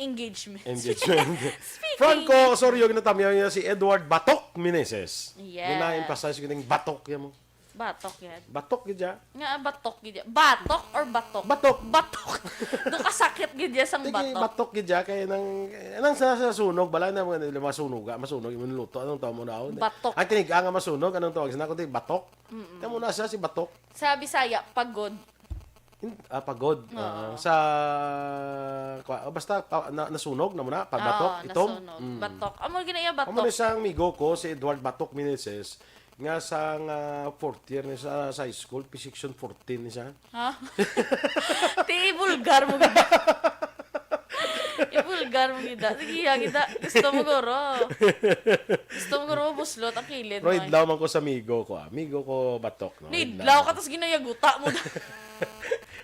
engagement. Engagement. Speaking Franco Osorio, ginatamyaw niya si Edward Batok Meneses. Yes. Gina-emphasize ko yung batok yan mo. Batok yan. Batok gid siya. Nga, batok gid yan. Batok or batok? Batok. Batok. Doon kasakit gid yan sang Sige, batok. Batok gid siya. Kaya nang, nang sa, sa sunog, bala na mga nila masunog, ah, masunog, yung luto, anong tawag mo na ako? Batok. Ang tinig nga masunog, anong tawag? Sinakuti, batok? Kaya mo na siya si batok. Sa Bisaya, pagod. In, ah, pagod. Oo. Ah, sa, kwa, basta pa, na, nasunog na muna, pagbatok, Ah, itom. nasunog. Mm. Batok. Amo ginaya Amo na batok. siyang amigo ko, si Edward Batok Meneses, nga sa nga fourth year ni sa, sa high school, P section fourteen ni siya. Ha? Ti, ibulgar mo gid. Ibulgar mo gid. Sige, ha, gid. Gusto mo guro. Gusto mo guro, buslot ang kilid. Pero May. Idlaw man ko sa amigo ko, ah. Amigo ko batok, no? Nidlaw ka, tapos ginayaguta mo.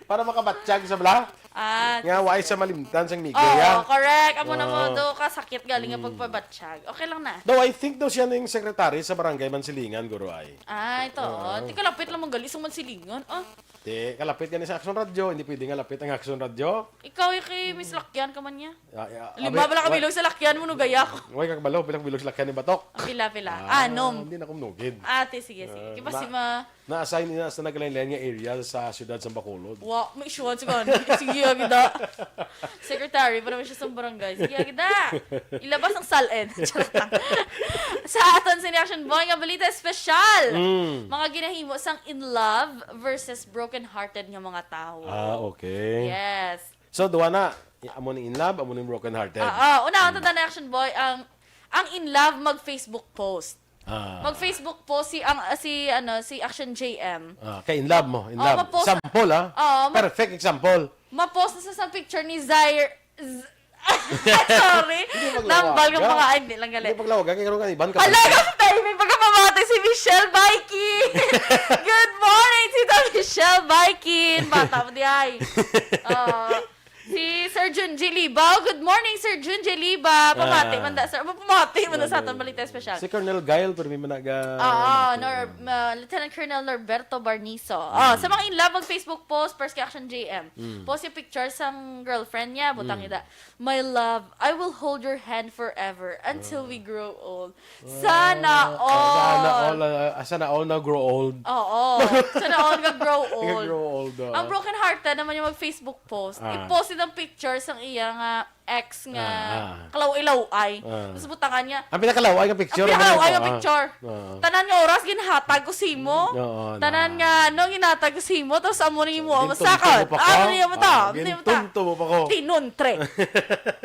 Para makabatyag sa bala. Ah, Nga, why sa malimtan sang migay, Oo, ah? correct. Amo na mo, Oo. do kasakit galing nga pagpabatsyag. Okay lang na. Though I think daw siya ning sekretary sa barangay Mansilingan, guro ay. Ay, to. Di kalapit lang manggali sa Mansilingan. Ah, Di, kalapit gani sa Action Radio. Hindi pwede nga lapit ang Action Radio. Ikaw yung kay Miss Lakyan ka man niya. Ah, ah, Lima abi, bala ka wa- bilog sa Lakyan mo, nugaya ko. Way ka kabalo, bilang bilog sa Lakyan ni Batok. Pila, pila. Ah, Anom. Hindi na kumnugid. Ate, sige, sige. Ah, Kipasi na- ma... Na-assign niya sa naglain-lain nga area sa siyudad sa Bacolod. Wa, may issue siguro. Sige, agda. Secretary pa naman siya sa barangay. Sige, agda. Ilabas ang salin. Charot lang. Sa aton sini Action Boy nga balita espesyal. Mm. Mga ginahimo sang in love versus broken hearted nga mga tawo. Ah, okay. Yes. So, duwa na. Amo ni in love, amo ni broken hearted. Ah, ah, una ang tanda na Action Boy ang ang in love mag Facebook post. Ah. Mag Facebook post si ang si ano si Action J M. Ah, kay in love mo, in Oh, love. ma-post- Example, ah. Oh, ma- Perfect example. Ma-post na sa isang picture ni Zaire. Z- Sorry. Hindi maglawaga. Nambal ka mga ay, hindi lang gali. Hindi paglawagan, kay karon nga iban ka. Ala, ka timing pagkapamati si Michelle Baiki. Good morning, Tita Michelle Baiki. Bata mo di ay. Oh. Si Sir Junji Libao. Good morning, Sir Junji Liba. Pamati Ah. man da, sir. Pamati man da sa aton balita espesyal. Si Colonel Gail, pero may managa. Oo, Nor, uh, Lieutenant Colonel Norberto Barniso. Oh, sa mga in love, mag Facebook post, first kay Action J M. Post yung picture sang girlfriend niya, butang ida, "My love, I will hold your hand forever until we grow old." Sana all. Sana all, ah, sana all na grow old. Oo. Sana all nga grow old. Grow old, oh. Ang broken hearted naman yung mag Facebook post. Ah. I-post ang picture sang iya nga ex nga Ah, ah. kalaw-ilaw ay. Ah. Tapos butangan niya. Ang pinakalaway nga picture. Ang pinakalaw ay nga Ah. picture. Oo. Tanan nga oras ginhatag ko simo. Oo, Tanan na. nga ano ginhatag ko simo tapos amo ni mo ang Gintunto sakot. mo pa ko? Ano niya mo to? Ah, Ano niya mo to? gintunto mo pa ko. Tinuntre.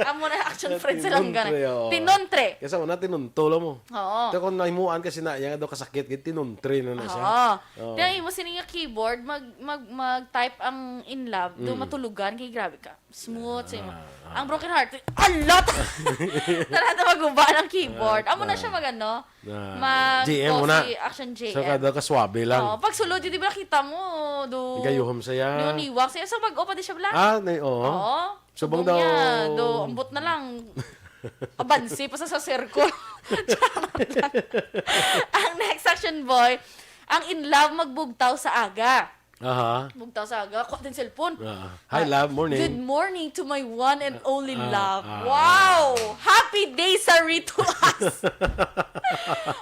Amo na action friends lang gani. Tinuntre, oo. Tinuntre. Kaya sa una, tinunto lang mo. Oo. Ito kung nahimuan kasi na, yan daw kasakit, gid, tinuntre na na siya. Oo. Oo. Kaya imo sini nga keyboard, mag, mag, mag-type ang in love, do Mm. matulugan kay grabe ka. Smooth sa imo. Ah, ah. Ang broken heart, alat! Tara na maguba ng keyboard. Amo na Ah, siya magano, Ah, mag G M mo na. Si Action J M. Sa kada kaswabe lang. Oh, pag sulod, di ba kita mo, do. Gayuhom saya. Niwang siya. Sa mag-opa di siya bala. Ah, na, oo. Oo. Subong Subong niya, daw. do, ambot na lang. Abansi pa sa, sa circle. Charot lang. Ang next Action Boy, ang in love magbugtaw sa aga. Aha. Bugtaw sa aga, kuha din cellphone. Ah. Hi, love. Morning. Good morning to my one and only Ah, love. Ah. Wow! Happy day sa Rito Us.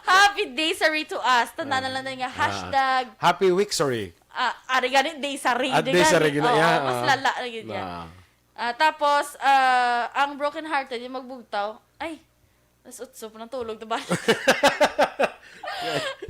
Happy day sa Rito Us. Tanda na lang na nga Ah. hashtag. Happy week, sorry. Ah, ari gani, day sa Ri. Ah, day sa Ri, gina-, Oo, yeah, mas ah. Lala na gid niya. Ah. Ah, tapos, ah, ang broken hearted, yung magbugtaw, ay, alas otso pa nang tulog, diba?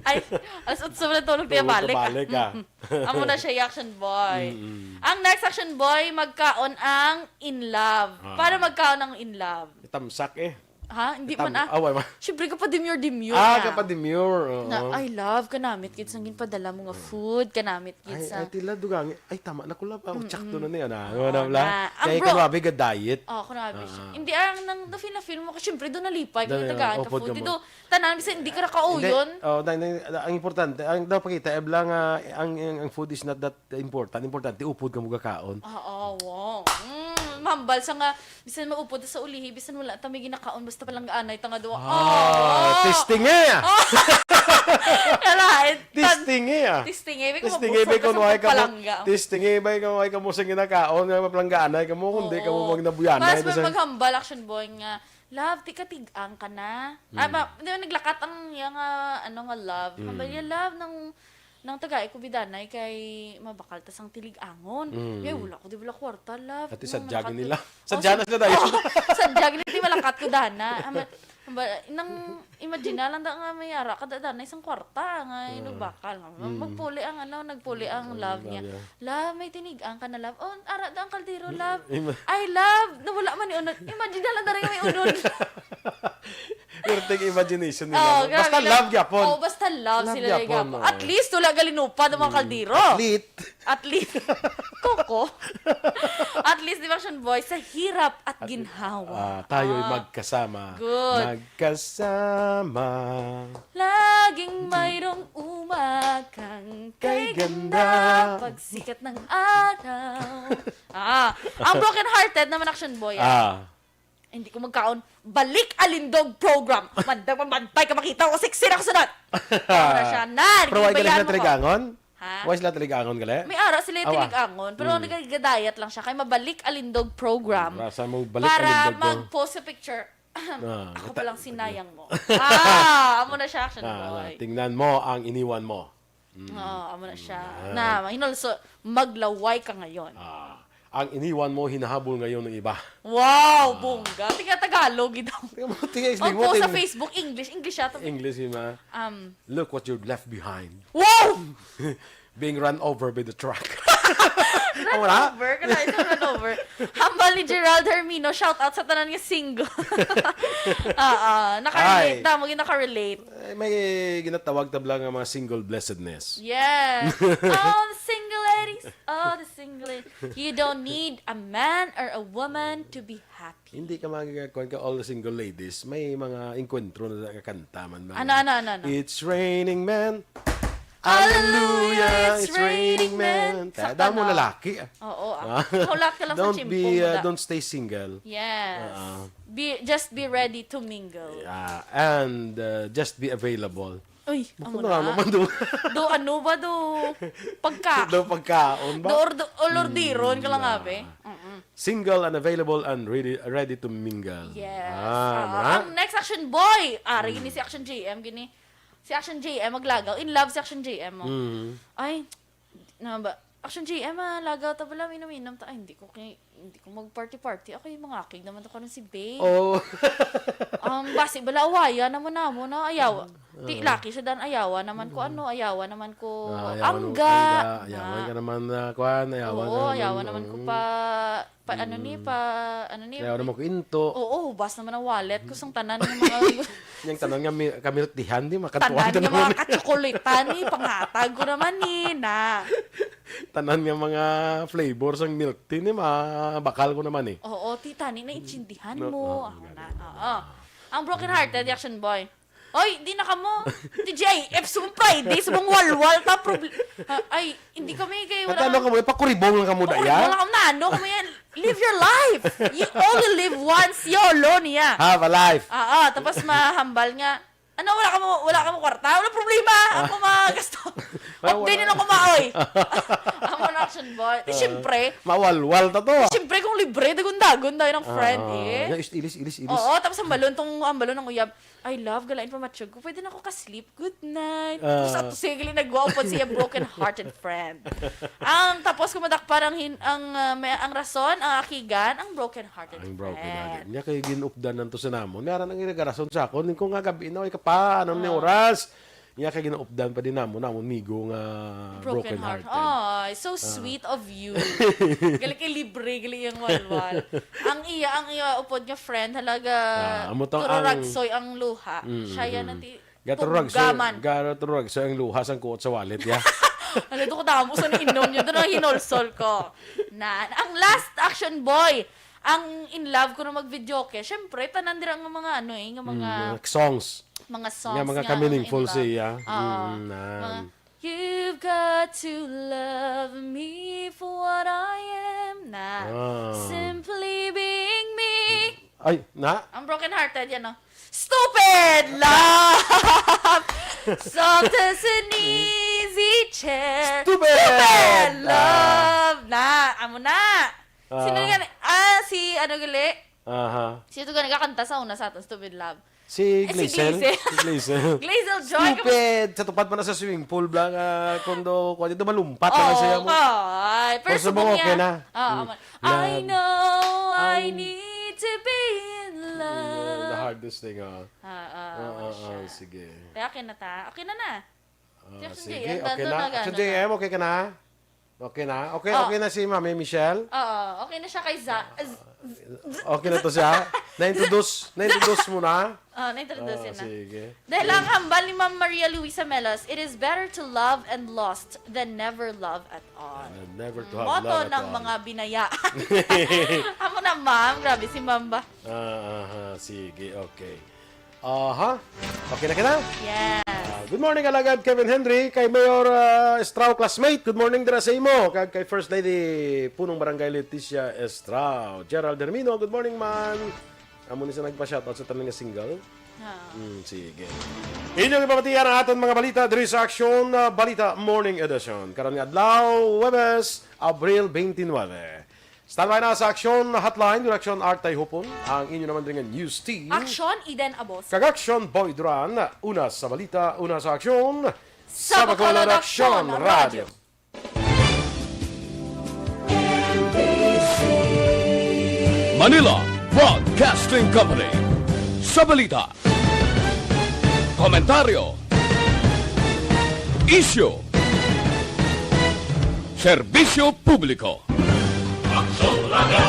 Ay, alas otso pa nang tulog, tayo Tulog ka balik. balik, ah. Mm-mm. Amo na siya, yung action boy. Mm-mm. Ang next action boy, magkaon ang in love. Ah. Paano magkaon ang in love? Itamsak eh. Ha? Hindi Tam- man ah. Ah, wala man. Siyempre, kapadimyor-dimyor Ah, na. kapadimyor. Oo. Na, "Ay, love, kanamit gid sang ginpadala mo nga food, kanamit gid Ay, sa." ay, tila dugangi. Ay, tama na ko, love. Ah, sakto na niya na. Oo, Ano bala? na. Ang Kaya bro- grabe ga-diet. Oh, grabe siya. Ah. Hindi, ang nang na-feel na feel mo ko, siyempre, doon nalipay, Doon yung na, tagaan oh, ka food food. ka Dito, mo. tanan, bisan hindi ka nakauyon. Hindi. Oh, dahil, dahil, ang importante, ang daw pakita, eh, bala nga, ang, ang, ang food is not that important. Importante, upod ka mo gakaon. Oo, wow. Mm, mambal sa nga, bisan maupod sa ulihi, bisan wala ta may ginakaon, basta palanggaanay ta nga duwa. Ah, testing eh, ah. Kalain. Testing eh, ah. Testing eh. May Testing kumabuksan eh, may ka sa kunway ka mo. palangga. Testing eh, may kunway ka mo sa ginakaon, nga maplanggaanay ka mo, kung di ka mo Oo. magnabuyanay. Mas may Bisan- maghambal, action boy, nga, "Love, di ka tigang ka na." Ah, Mm. ba, di ba naglakat ang, yung, ah, ano nga love? Mm. Hambal niya, "Love, nang, nang tagai ko bidanay kay mabakal ta sang tilig-angon." Mm. Yay, wala ko, di wala kwarta, love. Ati, Nang sadya malakat gini ko- lang. Oh, Sadya sad- na sila dayon. Oh, sadya gini, di malakat ko dana. Ama, hambal, nang, imagine na lang da nga may ara ka da dana isang kwarta nga Ah. inubakal. Mm. Magpuli ang, ano, nagpuli ang Mm, love niya. love niya. "Love, may tinigang ka na, love." "Oh, ara da ang kaldero, love." Ima- "Ay, love, nawala man ni unod." Imagine na lang da rin may unod. Perting imagination nila. Oh, No? Basta grabe lang. Love gyapon. Oh, basta love Love sila gyapon, gyapon. oh. At least, wala galinupad ang mga Mm. kaldero. At least. At least. Koko. At least, di ba, Action Boy, sa hirap at ginhawa. Ah, tayo'y Ah. Magkasama. Good. Magkasama. Mama. Laging mayroong umagang kay Kay ganda. ganda. Pagsikat ng araw. Ah, ang broken-hearted naman, Action Boy, ah. Ah. Hindi ko magkaon. Balik Alindog program. Manda, mabantay ka makita. O, sexy na ko sunod. Ano na siya? Na, Pero why ka naging bayan lang mo ko. Taligangon? Ha? Why sila taligangon, gali? May ara sila Awa. Tiligangon, pero Mm. nagagadiet lang siya. Kay mabalik Alindog program Rasa mo balik para Alindog, no? Mag-post sa picture. Ah, Ako kata- palang sinayang mo. Ah, amo na siya, Action Ah, Boy. Tingnan mo ang iniwan mo. Mm. Oo, amo na siya. Mm. Na, hinulso, maglaway ka ngayon. Ah, ang iniwan mo, hinahabol ngayon ng iba. Wow, Ah. bongga. Tiga Tagalog, gid. Tingnan mo, tingnan, Ang isling mo, post sa ting- Facebook, English, English yata. English yun, ah. Um, Look what you left behind. Wow! Being run over by the truck. Run Wala? over? Kana isa run over. Hambal ni Gerald Hermino, shout out sa tanan nga single. Oo, nakarelate Ay. ta, mo gyud nakarelate. Ay, may ginatawag tabla nga mga single blessedness. Yes. All the single ladies, all the single ladies. You don't need a man or a woman to be happy. Hindi ka mag-, kuwan ka, all the single ladies, may mga engkwentro na nga kanta man ba? Ano, ano, ano, ano? It's raining men. Hallelujah, it's raining men. Kaya Sakta damo na. Lalaki, ah. Oo, ah. Ah. Hulat ka lang sa Don't chimpo be, mo ah, da. Don't stay single. Yes. Ah. Be, just be ready to mingle. Yeah, and, uh, just be available. Uy, Bako amo na na. Naman do. Do ano ba do? Pagka. Do pagkaon ba? Do or-, do, ordiron ka lang, Hmm, abi. yeah. Mm-mm. Single and available and ready, ready to mingle. Yes. Ah, Ah, mara? Ang next Action Boy, ari gini si Action J M, gini. Si Action J M, maglagaw. In love si Action J M, oh. Mm. Ay, na ba? Action J M, ah, lagaw ta bala, minom-inom ta. Ay, hindi ko kay, hindi ko mag-party-party. Ako yung mga akig naman to karon si Babe. Oh. Um, basi bala, awaya naman namo na, ayaw. Ti, Ah. Laki siya dan, ayawa naman ko, Mm. ano, ayawa naman ko, Ah, ayawan mo, angga. Angga, ayawan Na. Ka naman na, kwan, ayawan Oo, ka naman, ayawan naman ko mm. Pa, pa, ano ni, Mm. Pa, ano ni, Ayawan naman ko into. Oo, hubas naman ang wallet ko sang tanan ng mga Yang tanan nga mi-, kamiltihan, di, makatuan Tanan ta nga naman. Mga katsokolitan, ni, panghatag ko naman, ni, na. Tanan nga mga flavor sang milk tea, ni, mabakal ko naman, eh. Oo, ti, tani, naintindihan No, mo. oo, Ako ganun. Na, oo. Ang broken-hearted, Action Boy. Oy, di na kamo. T G I F, subong Friday, subong walwal, ta, proble-, ah, ay, hindi kami kay At wala ano ka mo, ipakuribong lang ka mo, Pakuribong daya? Lang kamo na, ano, kamo yan. Live your life. You only live once, yolo niya. Have a life. Oo, tapos mahambal nga, ano, wala kamo, wala kamo kwarta? Wala problema. Ako magasto. Wala, Off day wala. Na lang kumaoy. Amo na, Action Boy. Di, Ah, siyempre. Mawalwal ta to, ah. Siyempre, kung libre, dagon-dagon tayo ng friend, Ah, eh. Na, is-, ilis, ilis, ilis. Oo, tapos ang balon, tong, ang balon ng uyab. Ay, love, galain pa matsyog ko. Pwede na ako ka-sleep. Good night. Ah. Tapos ato, sige, nagwaupod siya, broken-hearted friend. Ang tapos ko madakpan ang hin-, ang, ah, may, ang rason, ang akigan, ang broken-hearted Ang broken friend. Hearted. Niya kay ginupdan nanto sa namon. Niya ra nang ginagarason sa akon. Ning ko nga gabi na, oy, ka pa, anong ni Ah. Oras? Niya kay ginaupdan pa din namon, namon migo nga Broken heart. Broken-hearted. Ay, so Ah. Sweet of you. Gali kay libre, gali yung walwal. Ang iya, ang iya upod nga friend, halaga, Ah, amo to ang tururagsoy ang luha. Mm, Siya yan mm. Ang ti-, Gatururagsoy, tuggaman. Gatururagsoy ang luha sang kuot sa wallet, ya. Ano to ko damo sa niinom niyo? Doon ang hinolsol ko. Na, ang last Action Boy, ang in love ko na mag-videoke. Siyempre, tanan dira nga mga ano eh, nga mga Mm, mga songs. Mga songs Nga mga nga, ka-meaningful in love. Siya. Oo. Mm, na. Mga, "You've got to love me for what I am," na, Ah. "Simply being me." Ay, na? Ang broken-hearted yan, no? "Stupid love! Soft as an easy chair." Stupid Stupid love! Love! Na, amo na. Sino Ah. Nga ni-, ah, si, ano gali? Aha. Sino to gani kakanta sa una sa aton, Stupid Love? Si Eh, si Glacel. Glacel. Si Glacel. Glacel Joy, Stupid! Sa tupad pa na sa swimming pool, bla, nga, kung do, kung di, malumpat na lang Oo, siya mo. Ay, pero Pero subong subong okay niya. Na. Oo, Mm. Aman. I Love. know I I need to be in Mm, love. The hardest thing, ah. Ah, ah, Ah, ano ah, siya? Ah, sige. Kaya okay na ta. Okay na na. Ah, Action sige, J M, okay tanto na. Na Action gano'n J M, na. Okay ka na? Okay na? Okay, Oh. Okay na si Mami Michelle? Oo, okay na siya kay Za-, z-, z-, Okay na to siya? Na-introduce, na-introduce mo na? Oh, na-introduce Oh, yun na. Sige. Dahil ang hambal ni Ma'am Maria Luisa Melos, "It is better to love and lost than never love at all." And never to have Motto love at ng all. Mga binayaan. Amo na, ma'am. Grabe si Ma'am ba? Ah, aha, sige, okay. Aha. Okay na kita? Yes. Ah, good morning, Alagad Kevin Henry, kay Mayor ah, Estrao classmate. Good morning dira sa imo. Kag kay First Lady Punong Barangay Leticia Estrao. Gerald Hermino, good morning man. Amo ni sa nagpa-shoutout sa tanan nga single. Ah. Hmm, sige. Inyong ipamatian ang aton mga balita diri sa Aksyon ah, Balita Morning Edition. Karon nga adlaw, Huwebes, Abril twenty-nine. Standby na sa Aksyon Hotline, Direction Art Tayhupon, ang inyo naman rin nga news team. Aksyon, Eden Abos. Kag Aksyon Boy Duran, una sa balita, una sa aksyon. Sa Bacolod Aksyon Radio. Manila Broadcasting Company. Sa balita, komentaryo, isyu, serbisyo publiko. Aksyon Radio.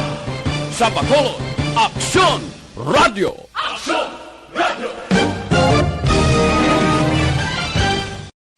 Sa Bacolod, Aksyon Radio. Aksyon Radio.